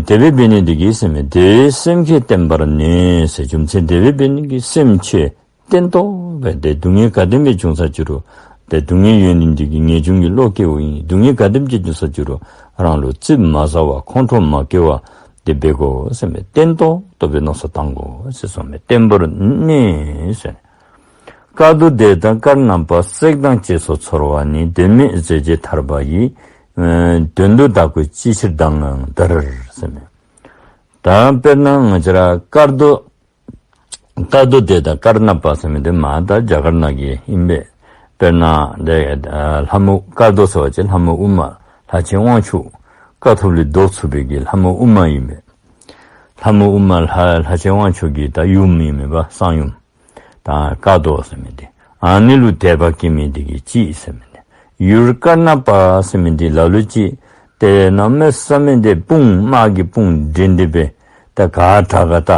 དེ་སྦེ་འབད་ནི་འདི་གིས་ཟེར་མས། དེ་བས་སེམས་ཁྱོད་བརྟན་པར་ནུས་ཟེར། རྒྱུ་མཚན་དེ་སྦེ་འབད་ནི་གིས་སེམས་ཁྱོད་བརྟན་ཏོག་སྦེ་ཏེ་སྡུག་བསྔལ་ག་དེམ་ཅིག་བྱུང་ས་ཅི་རུང་ཏེ་སྡུག་བསྔལ་ཡོད་ནི་འདི་གིས་ངེས་འབྱུང་གི་བློ་སྐྱེཝ་ཨིན། སྡུག་བསྔལ་ག་དེམ་ཅིག་བྱུང་ས་ཅི་རུང་རང་ལུ་ཙིགཔ་མ་ཟ་བར་ཁོང་ཁྲོ་མ་སྐྱེ་བར་ཏེ་འབད་དགོ་ཟེར་མས། བརྟན་ཏོག་ཏོ་སྦེ་མནོ་བསམ་བཏང་དགོ་ཟེར་གསུངས་མས། བརྟན་པར་ནུས་ཟེར། དཀའ་སྡུག་བདེ་དང་དཀར་རྣམ་པ། བསྲེགས་དང་བཅད་སོགས་ཚོར་བ་ནི། དོན་མེད་ཟས་བཅད་ཐར་པ་ཡི། ཨེ་དོན་དུ་བདག་ཀུན་ཅི་ཕྱིར་སྡང་ངང་འདར་ཟེར་མས། ད་དཔེར་ན་ང་བཅས་ར་དཀའ་སྡུག་དཀའ་སྡུག་བདེ་དང་དཀར་རྣམ་པ་ཟེར་མི་འདི་མ་ད་རྒྱ་གར་ནང་གི་ཨིན་པས། དཔེར་ན་འདི་ལྷ་མོ་དཀའ་སྡུག་ཟེར་བ་ཅིན་ལྷ་མོ་ཨུ་མ་ལྷ་ཆེན་དབང་ཕྱུག་དཀའ་ཐུབ་ལས་བཟློག་ཚུགས་པའི་གི་ལྷ་མོ་ཨུ་མ་ཨིན་པས། ལྷ་མོ་ཨུ་མ་ལྷ་ལྷ་ཆེན་དབང་ཕྱུག་གི་ད་ཡུམ་ཨིན་མས་པ། གསང་ཡུམ། ད་དཀའ་སྡུག་ཟེར་མི་འདི་ཨ་ནི་ལུ་དད་པ་སྐྱེ་མི་འདི་གིས་ཅིག་ཟེར་མི་འདི། ཡུལ་དཀར་ནག་པ་ཟེར་མི་འདི་ལ་ལུ་ཅིག་ཏེ་གནམ་མེད་ས་མེད་ཏེ་དཔུང་དམག་གི་དཔུང་འདྲེན་ཏེ་སྦེ་ད་ག་དྲག་ག་ད་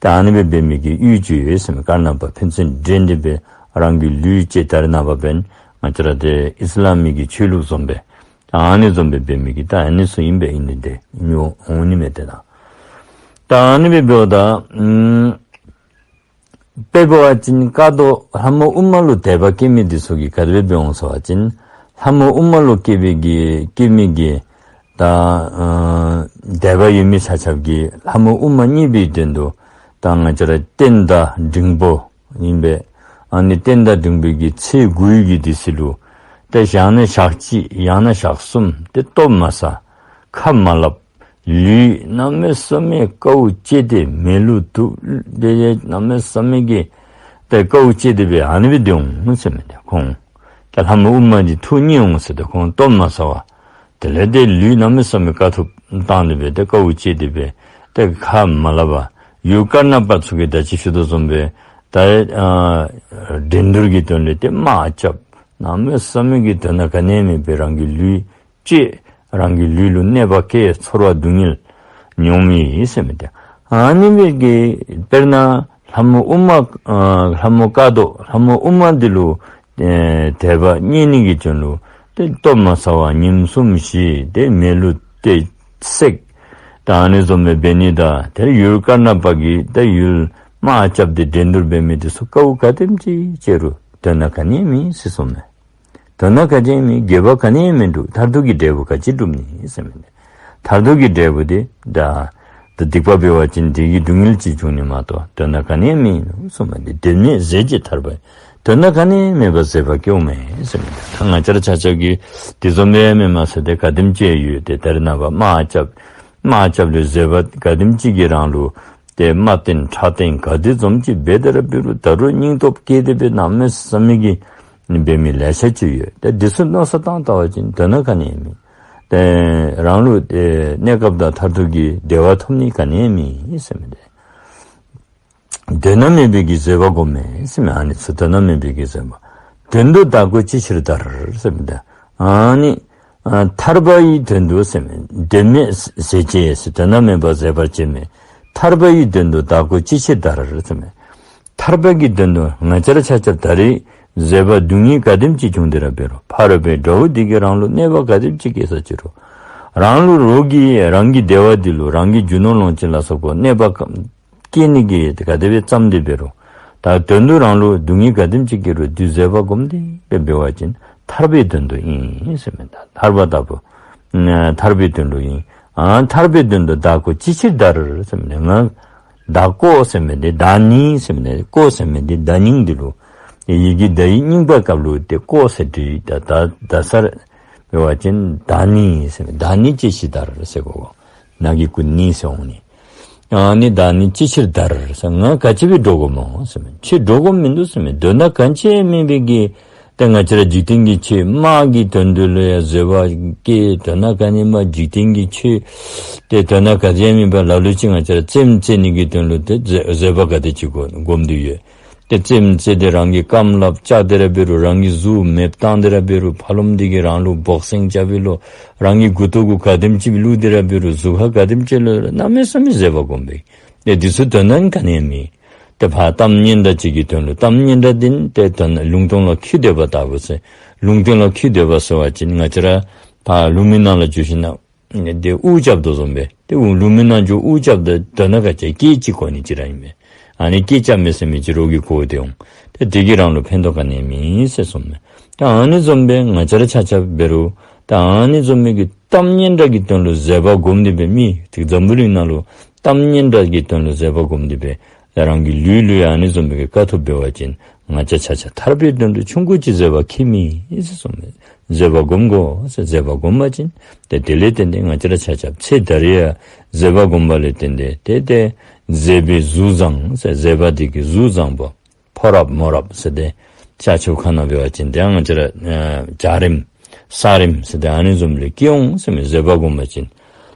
ད་ཨ་ནི་སྦེ་འབད་མི་གི་ཡུལ་ཅིག་ཡོད་ཟེར་མས། དཀར་ནག་པ་ཕན་ཚུན་འདྲེན་ཏེ་སྦེ་རང་གི་ལུས་བཅད། ད་རེས་ནངས་པ་འབདན་ང་བཅས་ར་ཏེ་ཨིས་ལམ་གྱི་ཆོས་ལུགས་བཟུམ་སྦེ་ད་ཨ་ནི་བཟུམ་སྦེ་འབད་མི་གི་ད་ཨ་ནི་ཚུ་ཨིན་པས། ཨིན་ནི་འདི་ཉོ་འོང་ནི་མས། ཏེ་ད་ད་ཨ་ནི་སྦེ་འབདཝ་ད་ཨམ་དཔེ་འབད་བ་ཅིན་དཀའ་སྡུག་ལྷ་མོ་ཨུ་མ་ལུ་དད་པ་སྐྱེ་མི་འདི་ཚུ་གིས་ག་དེ་སྦེ་འབད་འོང་ཟེར་བ་ཅིན་ལྷ་མོ་ཨུ་མ་ལུ་སྐྱེ་བའི་གི་སྐྱེ་མི་གི་ད་ཨ་དད་པ་ཡོད་མི་ཆ་ཁྱབ་ཀྱིས་ལྷ་མོ་ཨུ་མ་མཉེས་པའི་དོན་དུ་ད་ང་བཅས་ར་སྟོན་ཟླ་འབྲིང་པོ་ཨིན་པས། ཨ་ནི་སྟོན་ཟླ་འབྲིང་པོའི་གི་ཚེས་དགུའི་གི་དུས་ཚོད་ལུ་ཏེ་ཡང་ན་ཞག་གཅིག་ཡང་ན་ཞག་གསུམ་ཏེ་ལྟོ་མ་ཟ་ཁ་མ་སླབ། ལུས་གནམ་མེད་ས་མེད་དཀའཝ་སྤྱད་དེ་མེ་ལུ་དུག་སྦེ་གནམ་མེད་ས་མེད་ཀྱི་ཏེ་དཀའཝ་སྤྱད་དེ་སྦེ་ཨ་ནི་སྦེ་སྡོད་འོང་ཟེར་མས། ཏེ་ཁོང་ཏེ་ལྷ་མོ་ཨུ་མ་འདི་ཐུགས་མཉེས་འོང་ཟེར། ཏེ་ཁོང་ལྟོ་མ་ཟ་བར་དེ་ལས་ཏེ་ལུས་གནམ་མེད་ས་མེད་དཀའ་ཐུབ་བཏང་སྟེ་སྦེ་ཏེ་དཀའཝ་སྤྱད་དེ་སྦེ་ཏེ་ཁ་མ་སླབ་པར་ཡུལ་དཀར་ནག་པ་ཚུ་གིས་ད་ཅི་ཞུ་དོ་བཟུམ་སྦེ་ད་ཨ་འགྲན་བསྡུར་གྱི་དོན་ལས་ཏེ་དམག་རྐྱབ། གནམ་མེད་ས་མེད་ཀྱི་དོན་དག་ག་ནི་མེད་པའི་རང་གི་ལུས་བཅད། རང་གི་ལུས་ལུ་གནོད་པ་བཀལ། ཚོར་བ་སྡུག་བསྔལ་མྱོང་མི་ཨིན་ཟེར་མི་འདི། ཨ་ནི་སྦེ་གི་དཔེར་ན་ལྷ་མོ་ཨུ་མ་ཨ་ལྷ་མོ་དཀའ་སྡུག་ལྷ་མོ་ཨུ་མ་འདི་ལུ་ཨེ་དད་པ་མཉེས་ནི་གི་དོན་ལུ་ཏེ་ལྟོ་མ་ཟ་བར་ཉིནམ་གསུམ་བཞི་ཏེ་མེ་ལུ་ཏེ་བསྲེག། ད་ཨ་ནི་བཟུམ་སྦེ་འབད་ནི་དང་ཏེ་ཡུལ་དཀར་ནག་པ་གིས་ཏེ་ཡུལ་དམག་རྐྱབ་སྟེ་འགྲན་བསྡུར་འབད་མི་འདི་ཚུ་དཀའཝ་ག་དེམ་ཅིག་སྤྱད་རུང་དོན་དག་ག་ནི་མེད་ཟེར་གསུངས་མས། དོན་དག་ག་ཅི་ཡང་མེད། དགེ་བ་ག་ནི་ཡང་མིན་འདུག། མཐར་ཐུག་གི་འབྲས་བུ་ག་ཅི་སྒྲུབ་ནི་ཟེར་མི་འདི། མཐར་ཐུག་གི་འབྲས་བུ་འདི་ད་ད་སྡིག་པ་འབད་བ་ཅིན་སྡིག་གི་སྡུག་བསྔལ་ཅིག་འབྱུང་ནི་མ་གཏོགས་དོན་དག་ག་ནི་ཡང་མེད་ནོ་གསུངས་མས། འདི་དོན་མེད་ཟས་བཅད་ཐར་པ་ཡི། དོན་དག་ག་ནི་ཡང་མེད་པར་བཟོད་པ་སྐྱེཝ་མས་ཟེར་མི་འདི། ད་ང་བཅས་ར་ཆ་ཁྱབ་ཀྱིས་འདི་བཟུམ་སྦེ་མེན་མས་ཟེར་ཏེ་ག་དེམ་ཅིག་ཡོད། ཏེ་ད་རེས་ནངས་པ་དམག་རྐྱབ་དམག་རྐྱབ་ལས་བཟོད་པ་ག་དེམ་ཅིག་གིས་རང་ལུ་ཏེ་དམག་རྟེན་ཁྲག་རྟེན་ག་དེ་བཟུམ་ཅིག་འབད་དེ་ར་འབད་རུང་ད་རུང་སྙིང་སྟོབས་བསྐྱེད་དེ་སྦེ་གནམ་མེད་ས་མེད་ཀྱི་འབད་མི་ལེ་ཤ་ཅིག་ཡོད། ཏེ་འདི་ཚུ་མནོ་བསམ་བཏང་བལྟ་བ་ཅིན་དོན་དག་ག་ནི་ཡང་མེད། ཏེ་རང་ལུ་ཏེ་གནས་སྐབས་དང་མཐར་ཐུག་གི་བདེ་བ་ཐོབ་ནི་ག་ནི་ཡང་མེད་ཟེར་མི་འདི། དོན་དག་མེད་པའི་གི་བཟོད་པ་སྒོམ་མས་ཟེར་མི་ཨ་ནི་ཚུ་དོན་དག་མེད་པའི་གི་བཟོད་པ། དོན་དུ་བདག་ཀུན་ཅི་ཕྱིར་འདར་ཟེར་མི་འདི། ཨ་ནི་ཨ་ཐར་པ་ཡི་དོན་དུ་ཟེར་མི་དོན་མེད་ཟས་བཅད་ཟེར་དོན་དག་མེད་པར་བཟོད་པར་བྱེད་མི་ཐར་པ་ཡི་དོན་དུ་བདག་ཀུན་ཅི་ཕྱིར་འདར་ཟེར་མི། ཐར་པ་གི་དོན་དུ་ང་བཅས་ར་ཆ་ཁྱབ་ད་རེས་བཟོད་པ་སྡུག་བསྔལ་ག་དེམ་ཅིག་བྱུང་སྟེ་ར་འབད་རུང་ཕ་རོལ་པོའི་དགྲ་བོ་འདི་གིས་རང་ལུ་གནོད་པ་ག་དེམ་ཅིག་བཀལ་ས་ཅི་རུང་རང་ལུ་རོགས་ཀྱིས་རང་གི་བདེ་བ་འདི་ལུ་རང་གི་རྒྱུ་ནོར་ལོངས་སྤྱོད་ལ་སོགས་པ་གནོད་པ་བཀལ་ནི་གི་ག་དེ་སྦེ་བརྩམས་ཏེ་འབད་རུང་ད་དོན་དུ་རང་ལུ་སྡུག་བསྔལ་ག་དེམ་ཅིག་བཀལ་རུང་འདི་བཟོད་པ་སྒོམ་སྟེ་སྦེ་འབད་བ་ཅིན་ཐར་པའི་དོན་དུ་ཨིན་ཟེར་མི་འདི། ཐར་པ་ལྟ་བུ་ཨ་ཐར་པའི་དོན་དུ་ཨིན། ཨ་ཐར་པའི་དོན་དུ་བདག་ཀུན་ཅི་ཕྱིར་འདར་ཟེར་མི་འདི་ང་བདག་ཀོ་ཟེར་མི་འདི་བདག་ནི་ཟེར་མི་འདི་ཀོ་ཟེར་མི་འདི་བརྡ་རྙིང་འདི་ལུ་ཡི་གེ་བརྡ་ཡིག་རྙིང་པའི་སྐབས་ལུ་ཏེ་ཀོ་ཟེར་བྲིས། ད་ད་ད་སར་འབད་བ་ཅིན་བདག་ནི་ཟེར་མི་བདག་ནི་ཅི་ཕྱིར་འདར་ཟེར་གོ། ན་གི་གུ་ནི་ཟེར་འོང་ནི། ཨ་ནི་བདག་ནི་ཅི་ཕྱིར་འདར་ཟེར། ང་ག་ཅི་སྦེ་འདྲོག་དགོཔ་སྨོ་ཟེར་མི། ཁྱོད་འདྲོག་དགོཔ་མིན་འདུག་ཟེར་མི། དོན་དག་ག་ཅི་ཡང་མེད་པའི་གི་ཏེ་ང་བཅས་ར་འཇིག་རྟེན་གྱི་ཆོས་དམག་གི་དོན་དུ་ལུ་ཡང་བཟོད་པ་བསྐྱེད། དོན་དག་ག་ནི་མེད་འཇིག་རྟེན་གྱི་ཆོས་ཏེ་དོན་དག་ག་ཅི་ཡང་མེད་པར་ལ་ལུ་ཅིག་ང་བཅས་ར་རྩེདམོ་རྩེ་ནི་གི་དོན་ལུ་ཏེ་བཟོད་བཟོད་པ་ག་དེ་ཅིག་སྒོམ་སྒོམ་སྟེ་ཡོད། ཏེ་རྩེདམོ་རྩེ་སྟེ་རང་གི་རྐངམ་ལགཔ་བཅག་སྟེ་ར་འབད་རུང་རང་གི་གཟུགས་མེདཔ་བཏང་སྟེ་ར་འབད་རུང་ཕར་ལོགམ་འདི་གིས་རང་ལུ་བོག་སིང་རྐྱབ་པའི་ལོ། རང་གི་མགུ་ཏོ་གུ་ག་དེམ་ཅིག་བླུགས་ཏེ་ར་འབད་རུང་གཟུགས་ཁར་ག་དེམ་ཅིག་ལོ་གནམ་མེད་ས་མེད་བཟོད་པ་སྒོམ་པས། ཏེ་འདི་ཚུ་དོན་དག་ག་ནི་ཡང་མེད། ཏེ་ཕར་གཏམ་སྙན་གྲགས་ཅིག་གི་དོན་ལུ་གཏམ་སྙན་གྲགས་འདི་ཏེ་ད་ལུང་སྟོང་ལུ་འཁྱིད་སྡོདཔ་ལྟ་བུ་ཟེར། ལུང་སྟོང་ལུ་འཁྱིད་སྡོདཔ་ཟེར་བ་ཅིན་ང་བཅས་ར་ཕར་ལུང་མའི་ནང་ལུ་འགྱོ་ཞིན་ན་ཏེ་དབུ་རྐྱབ་དོ་བཟུམ་སྦེ་ཏེ་དབུ་ལུང་མའི་ནང་འགྱོ་དབུ་རྐྱབ་ད་ད་ནཱ་ག་ཅི་སྐད་ཅིག་གོ་ནི་ཅིག་ར་ཨིན་མས། ཨ་ནི་སྐད་རྐྱབ་མས་ཟེར་མི་ཅིག་རོགས་ཀྱིས་གོ་སྟེ་འོང་། ཏེ་དེ་གིས་རང་ལུ་ཕན་ཐོགས་ག་ནི་མེད་ཟེར་གསུངས་མས། ད་ཨ་ནི་བཟུམ་སྦེ་ང་བཅས་ར་ཆ་ཁྱབ་འབད་རུང་ད་ཨ་ནི་བཟུམ་མའི་གི་གཏམ་སྙན་གྲགས་ཀྱི་དོན་ལུ་བཟོད་པ་སྒོམ་སྟེ་སྦེ་མི་ཏེ་འཛམ་བུ་གླིང་ནང་ལུ་གཏམ་སྙན་གྲགས་ཀྱི་དོན་ལུ་བཟོད་པ་སྒོམ་སྟེ་སྦེ་ཡ་རང་གི་ལུས་ལུ་ཡང་ཨ་ནི་བཟུམ་མའི་གི་དཀའ་ཐུབ་འབད་བ་ཅིན་ང་བཅས་ཆ་ཁྱབ་ཐར་པའི་དོན་ལུ་ཆུང་ཀུ་ཅིག་བཟོད་པ་ཁྱད་མེད་ཟེར་གསུངས་མས། བཟོད་པ་སྒོམ་དགོ་ཟེར། བཟོད་པ་སྒོམ་པ་ཅིན་ཏེ་དེ་ལས་བརྟེན་ཏེ་ང་བཅས་ར་ཆ་ཁྱབ་ཚེ་ད་རེས་ཡང་བཟོད་པ་སྒོམ་པ་ལས་བརྟེན་ཏེ་ཏེ་ཏེ་བཟོད་པའི་གཟུགས་བཟང་ཟེར། བཟོད་པ་འདི་གིས་གཟུགས་བཟང་པོ། ཕོ་རབ་མོ་རབ་ཟེར་ཏེ་ཤར་ཕྱོགས་ཁ་ནང་འབད་བ་ཅིན་ཏེ་ང་བཅས་ར་ཨ་འཇའ་རིསམོ་ས་རིསམོ་ཟེར་ཏེ་ཨ་ནི་བཟུམ་ལས་སྐྱེ་འོང་ཟེར་མས། བཟོད་པ་སྒོམ་པ་ཅིན།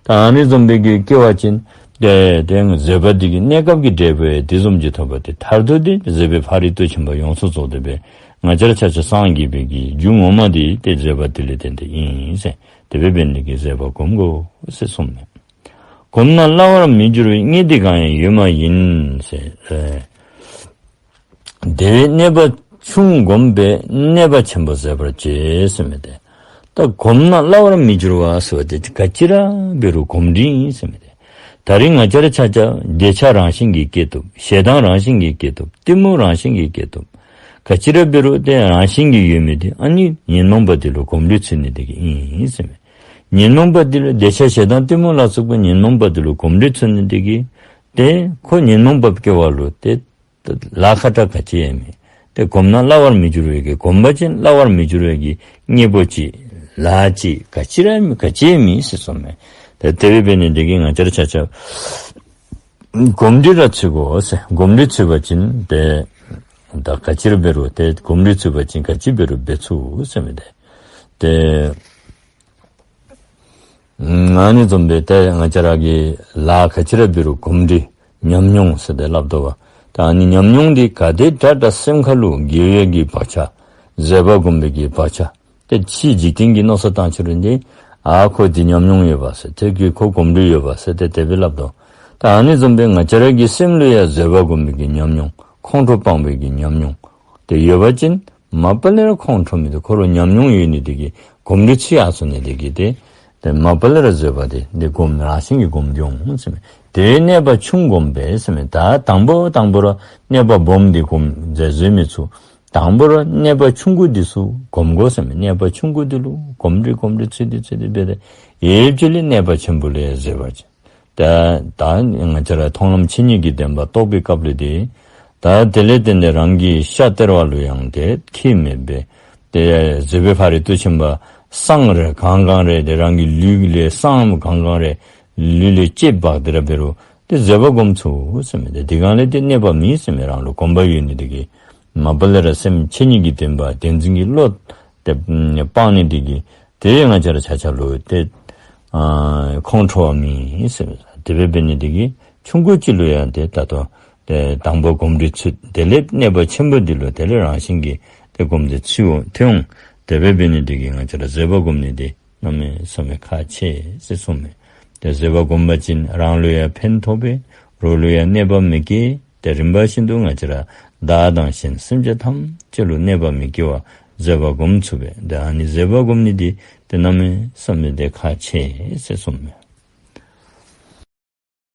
ད་ཨ་ནི་བཟུམ་སྦེ་གི་སྐྱེ་བ་ཅིན་ཏེ་ཏེ་བཟོད་པ་འདི་གིས་གནས་སྐབས་ཀྱི་འབྲས་བུ་ཡང་དེ་བཟུམ་ཅིག་ཐོབ་པ་ཏེ་མཐར་ཐུག་འདི་བཟོད་པའི་ཕ་རོལ་ཏུ་ཕྱིན་པ་ཡོངས་སུ་རྫོགས་ཏེ་སྦེ་ང་བཅས་ར་ཆ་ཁྱབ་སངས་རྒྱས་པའི་གི་རྒྱུ་ངོ་མ་འདི་ཏེ་བཟོད་པ་འདི་ལས་བརྟེན་ཏེ་ཨིན་ཟེར། དེ་སྦེ་འབད་ནི་དེ་གིས་བཟོད་པ་སྒོམ་དགོ་ཟེར་གསུངས་མས། སྒོམ་ན་སླ་བར་མི་འགྱུར་བའི། གནད་འདི་གང་ཡང་ཡོད་མ་ཡིན་ཟེར། ཨེ། དེ་བས་གནད་པ་ཆུང་བསྒོམས་པས། གནད་པ་ཆེན་པོ་བཟོད་པར་བྱེད་ཟེར་མི་འདི། ད་སྒོམ་ན་སླ་བར་མི་འགྱུར་བ་ཟེར་བ་འདི་ག་ཅི་ར་འབད་རུང་གོམས་འདྲིས་ཨིན་ཟེར་མི་འདི། ད་རིས་ང་བཅས་ར་ཆ་ཁྱབ་འདོད་ཆགས་རང་བཞིན་གྱིས་སྐྱེ་བཏུབ། ཞེ་སྡང་རང་བཞིན་གྱིས་སྐྱེ་བཏུབ། གཏི་མུག་རང་བཞིན་གྱིས་སྐྱེ་བཏུབ། ག་ཅི་ར་འབད་རུང་ཏེ་རང་བཞིན་གྱིས་ཡོད་མི་འདི་ཨ་ནི་ཉོན་མོངས་པ་འདི་ལུ་གོམས་འདྲིས་ཚུད་ནི་འདི་གིས་ཨིན་ཟེར་མི། ཉོན་མོངས་པ་འདི་ལུ་འདོད་ཆགས་ཞེ་སྡང་གཏི་མུག་ལ་སོགས་པའི་ཉོན་མོངས་པ་འདི་ལུ་གོམས་འདྲིས་ཚུད་ནི་འདི་གིས་ཏེ་ཁོ་ཉོན་མོངས་པ་སྐྱེ་བ་ལུ་ཏེ་ལཱ་ཁག་དྲགས་ག་ཅི་ཡང་མེད། ཏེ་གོམས་ན་སླ་བར་མི་འགྱུར་བའི་གི་གོམས་པ་ཅིན་སླ་བར་མི་འགྱུར་བའི་གི་གནད་པོ་ཅིག་ལཱ་ཅིག་ག་ཅི་ར་མེད། ག་ཅི་ཡང་མེད་ཟེར་གསུངས་མས། ཏེ་དེ་སྦེ་འབད་ནི་འདི་གིས་ང་བཅས་ར་ཆ་ཁྱབ་གོམས་འདྲིས་ར་ཚུད་དགོ་ཟེར། གོམས་འདྲིས་ཚུད་པ་ཅིན་ཏེ་ད་ག་ཅི་ར་འབད་རུང་ཏེ་གོམས་འདྲིས་ཚུད་པ་ཅིན་ག་ཅི་འབད་རུང་འབད་ཚུགས་ཟེར་མི་འདི། ཏེ་ཨ་ནི་བཟུམ་སྦེ་ཏེ་ང་བཅས་ར་གིས་ལཱ་ག་ཅི་ར་འབད་རུང་གོམས་འདྲིས་ཉམས་མྱོང་ཟེར་ཏེ་སླབ་དོ་བ། ད་ཨ་ནི་ཉམས་མྱོང་འདི་ག་དེ་དྲག་དྲག་སེམས་ཁ་ལུ་དགེ་བའི་གི་བག་ཆགས་བཟོད་པ་སྒོམ་པའི་གི་བག་ཆགས་ཏེ་ཕྱི་འཇིག་རྟེན་གྱི་མནོ་བསམ་བཏང་ཕྱི་རུ་འདི་ཨ་ཁོ་འདི་ཉམས་མྱོང་ཡོད་པ་ཟེར་ཏེ་གི་ཁོ་གོམས་འདྲིས་ཡོད་པ་ཟེར་ཏེ་དེ་སྦེ་སླབ་དོ། ད་ཨ་ནི་བཟུམ་སྦེ་ང་བཅས་ར་གི་སེམས་ལུ་ཡང་བཟོད་པ་སྒོམ་པའི་གི་ཉམས་མྱོང་ཁོང་ཁྲོ་སྤང་བའི་གི་ཉམས་མྱོང་ཏེ་ཡོད་པ་ཅིན་མ་པ་ལས་ར་ཁོང་ཁྲོ་མི་འདུག། ཁོ་ར་ཉམས་མྱོང་ཡོད་ནི་འདི་གིས་གོམས་འདྲིས་ཚུད་ཡར་སོང་ནི་འདི་གིས་ཏེ་ཏེ་མ་པ་ལས་ར་བཟོད་པ་འདི་འདི་སྒོམ་རང་བཞིན་གྱིས་སྒོམ་འགྱོ་འོང་ཟེར་མས། དེ་གནད་པ་ཆུང་བསྒོམས་པས་ཟེར་མས། ད་དང་པོ་དང་པོ་ར་གནད་པ་སྦོམ་འདི་སྒོམ་བཟོད་བཟོད་མི་ཚུགས། དང་པོ་ར་གནད་པ་ཆུང་ཀུ་འདི་ཚུ་སྒོམ་དགོ་ཟེར་མས། གནད་པ་ཆུང་ཀུ་འདི་ལུ་གོམས་འདྲིས་གོམས་འདྲིས་ཚུད་དེ་ཚུད་དེ་འབད་དེ་ཡེབ་ཅིག་ལས་གནད་པ་ཆེན་པོ་ལུ་ཡང་བཟོད་པ་ཅིག། ད་ད་ང་བཅས་ར་མཐོང་ལམ་ཆོས་ཉིད་ཀྱི་བདེན་པ་རྟོགས་པའི་སྐབས་ལུ་འདི་ད་དེ་ལས་བརྟེན་ཏེ་རང་གི་ཤ་སྟེར་བ་ལུ་ཡང་ཏེ་ཁྱད་མེད་པས། ཏེ་བཟོད་པའི་ཕ་རོལ་ཏུ་ཕྱིན་པ་བསམ་རེ་གང་གང་རེ་ཏེ་རང་གི་ལུས་ལས་བསམ་གང་གང་རེ་ལུས་ལས་ལྕེ་འབག་སྟེ་ར་འབད་རུང་ཏེ་བཟོད་པ་སྒོམ་ཚུགས་ཟེར་མས། ཏེ་དེ་སྒང་ལས་ཏེ་གནོད་པ་མེད་ཟེར་མས། རང་ལུ་གོམས་པ་ཡོད་ནི་འདི་གིས་མ་པ་ལས་ར་སེམས་ཆོས་ཉིད་ཀྱི་བདེན་པ་བདེན་འཛིན་གྱི་བློ་ཏེ་སྤང་ནི་འདི་གིས་ཏེ་ང་བཅས་ར་ཆ་ཁྱབ་ལུ་ཏེ་ཨ་ཁོང་ཁྲོ་བ་མེད་ཟེར། དེ་སྦེ་འབད་ནི་འདི་གིས་ཆུང་ཀུ་ཅིག་ལུ་ཡང་ཏེ་ད་ལྟོ་ཏེ་དང་པོ་གོམས་འདྲིས་ཚུད། དེ་ལས་གནད་པ་ཆེན་པོ་འདི་ལུ་དེ་ལས་རང་བཞིན་གྱིས་ཏེ་གོམས་འདྲིས་ཚུད་འོང་ཐོན་འོང་། དེ་སྦེ་འབད་ནི་འདི་གིས་ང་བཅས་ར་བཟོད་པ་སྒོམ་ནི་འདི་གནམ་མེད་ས་མེད་ཁག་ཆེ་ཟེར་གསུངས་མས། ཏེ་བཟོད་པ་སྒོམ་པ་ཅིན་རང་ལུ་ཡང་ཕན་ཐོགས་པས། རོགས་ལུ་ཡང་གནོད་པ་མི་སྐྱེལ། ཏེ་རིམ་པ་བཞིན་དུ་ང་བཅས་ར་བདག་དང་གཞན་སེམས་ཅན་ཐམས་ཅད་ལུ་གནོད་པ་མི་སྐྱེལ་བར་བཟོད་པ་སྒོམ་ཚུགས་པས། ཏེ་ཨ་ནི་བཟོད་པ་སྒོམ་ནི་འདི་ཏེ་གནམ་མེད་ས་མེད་ཏེ་ཁག་ཆེ་ཟེར་གསུངས་མས།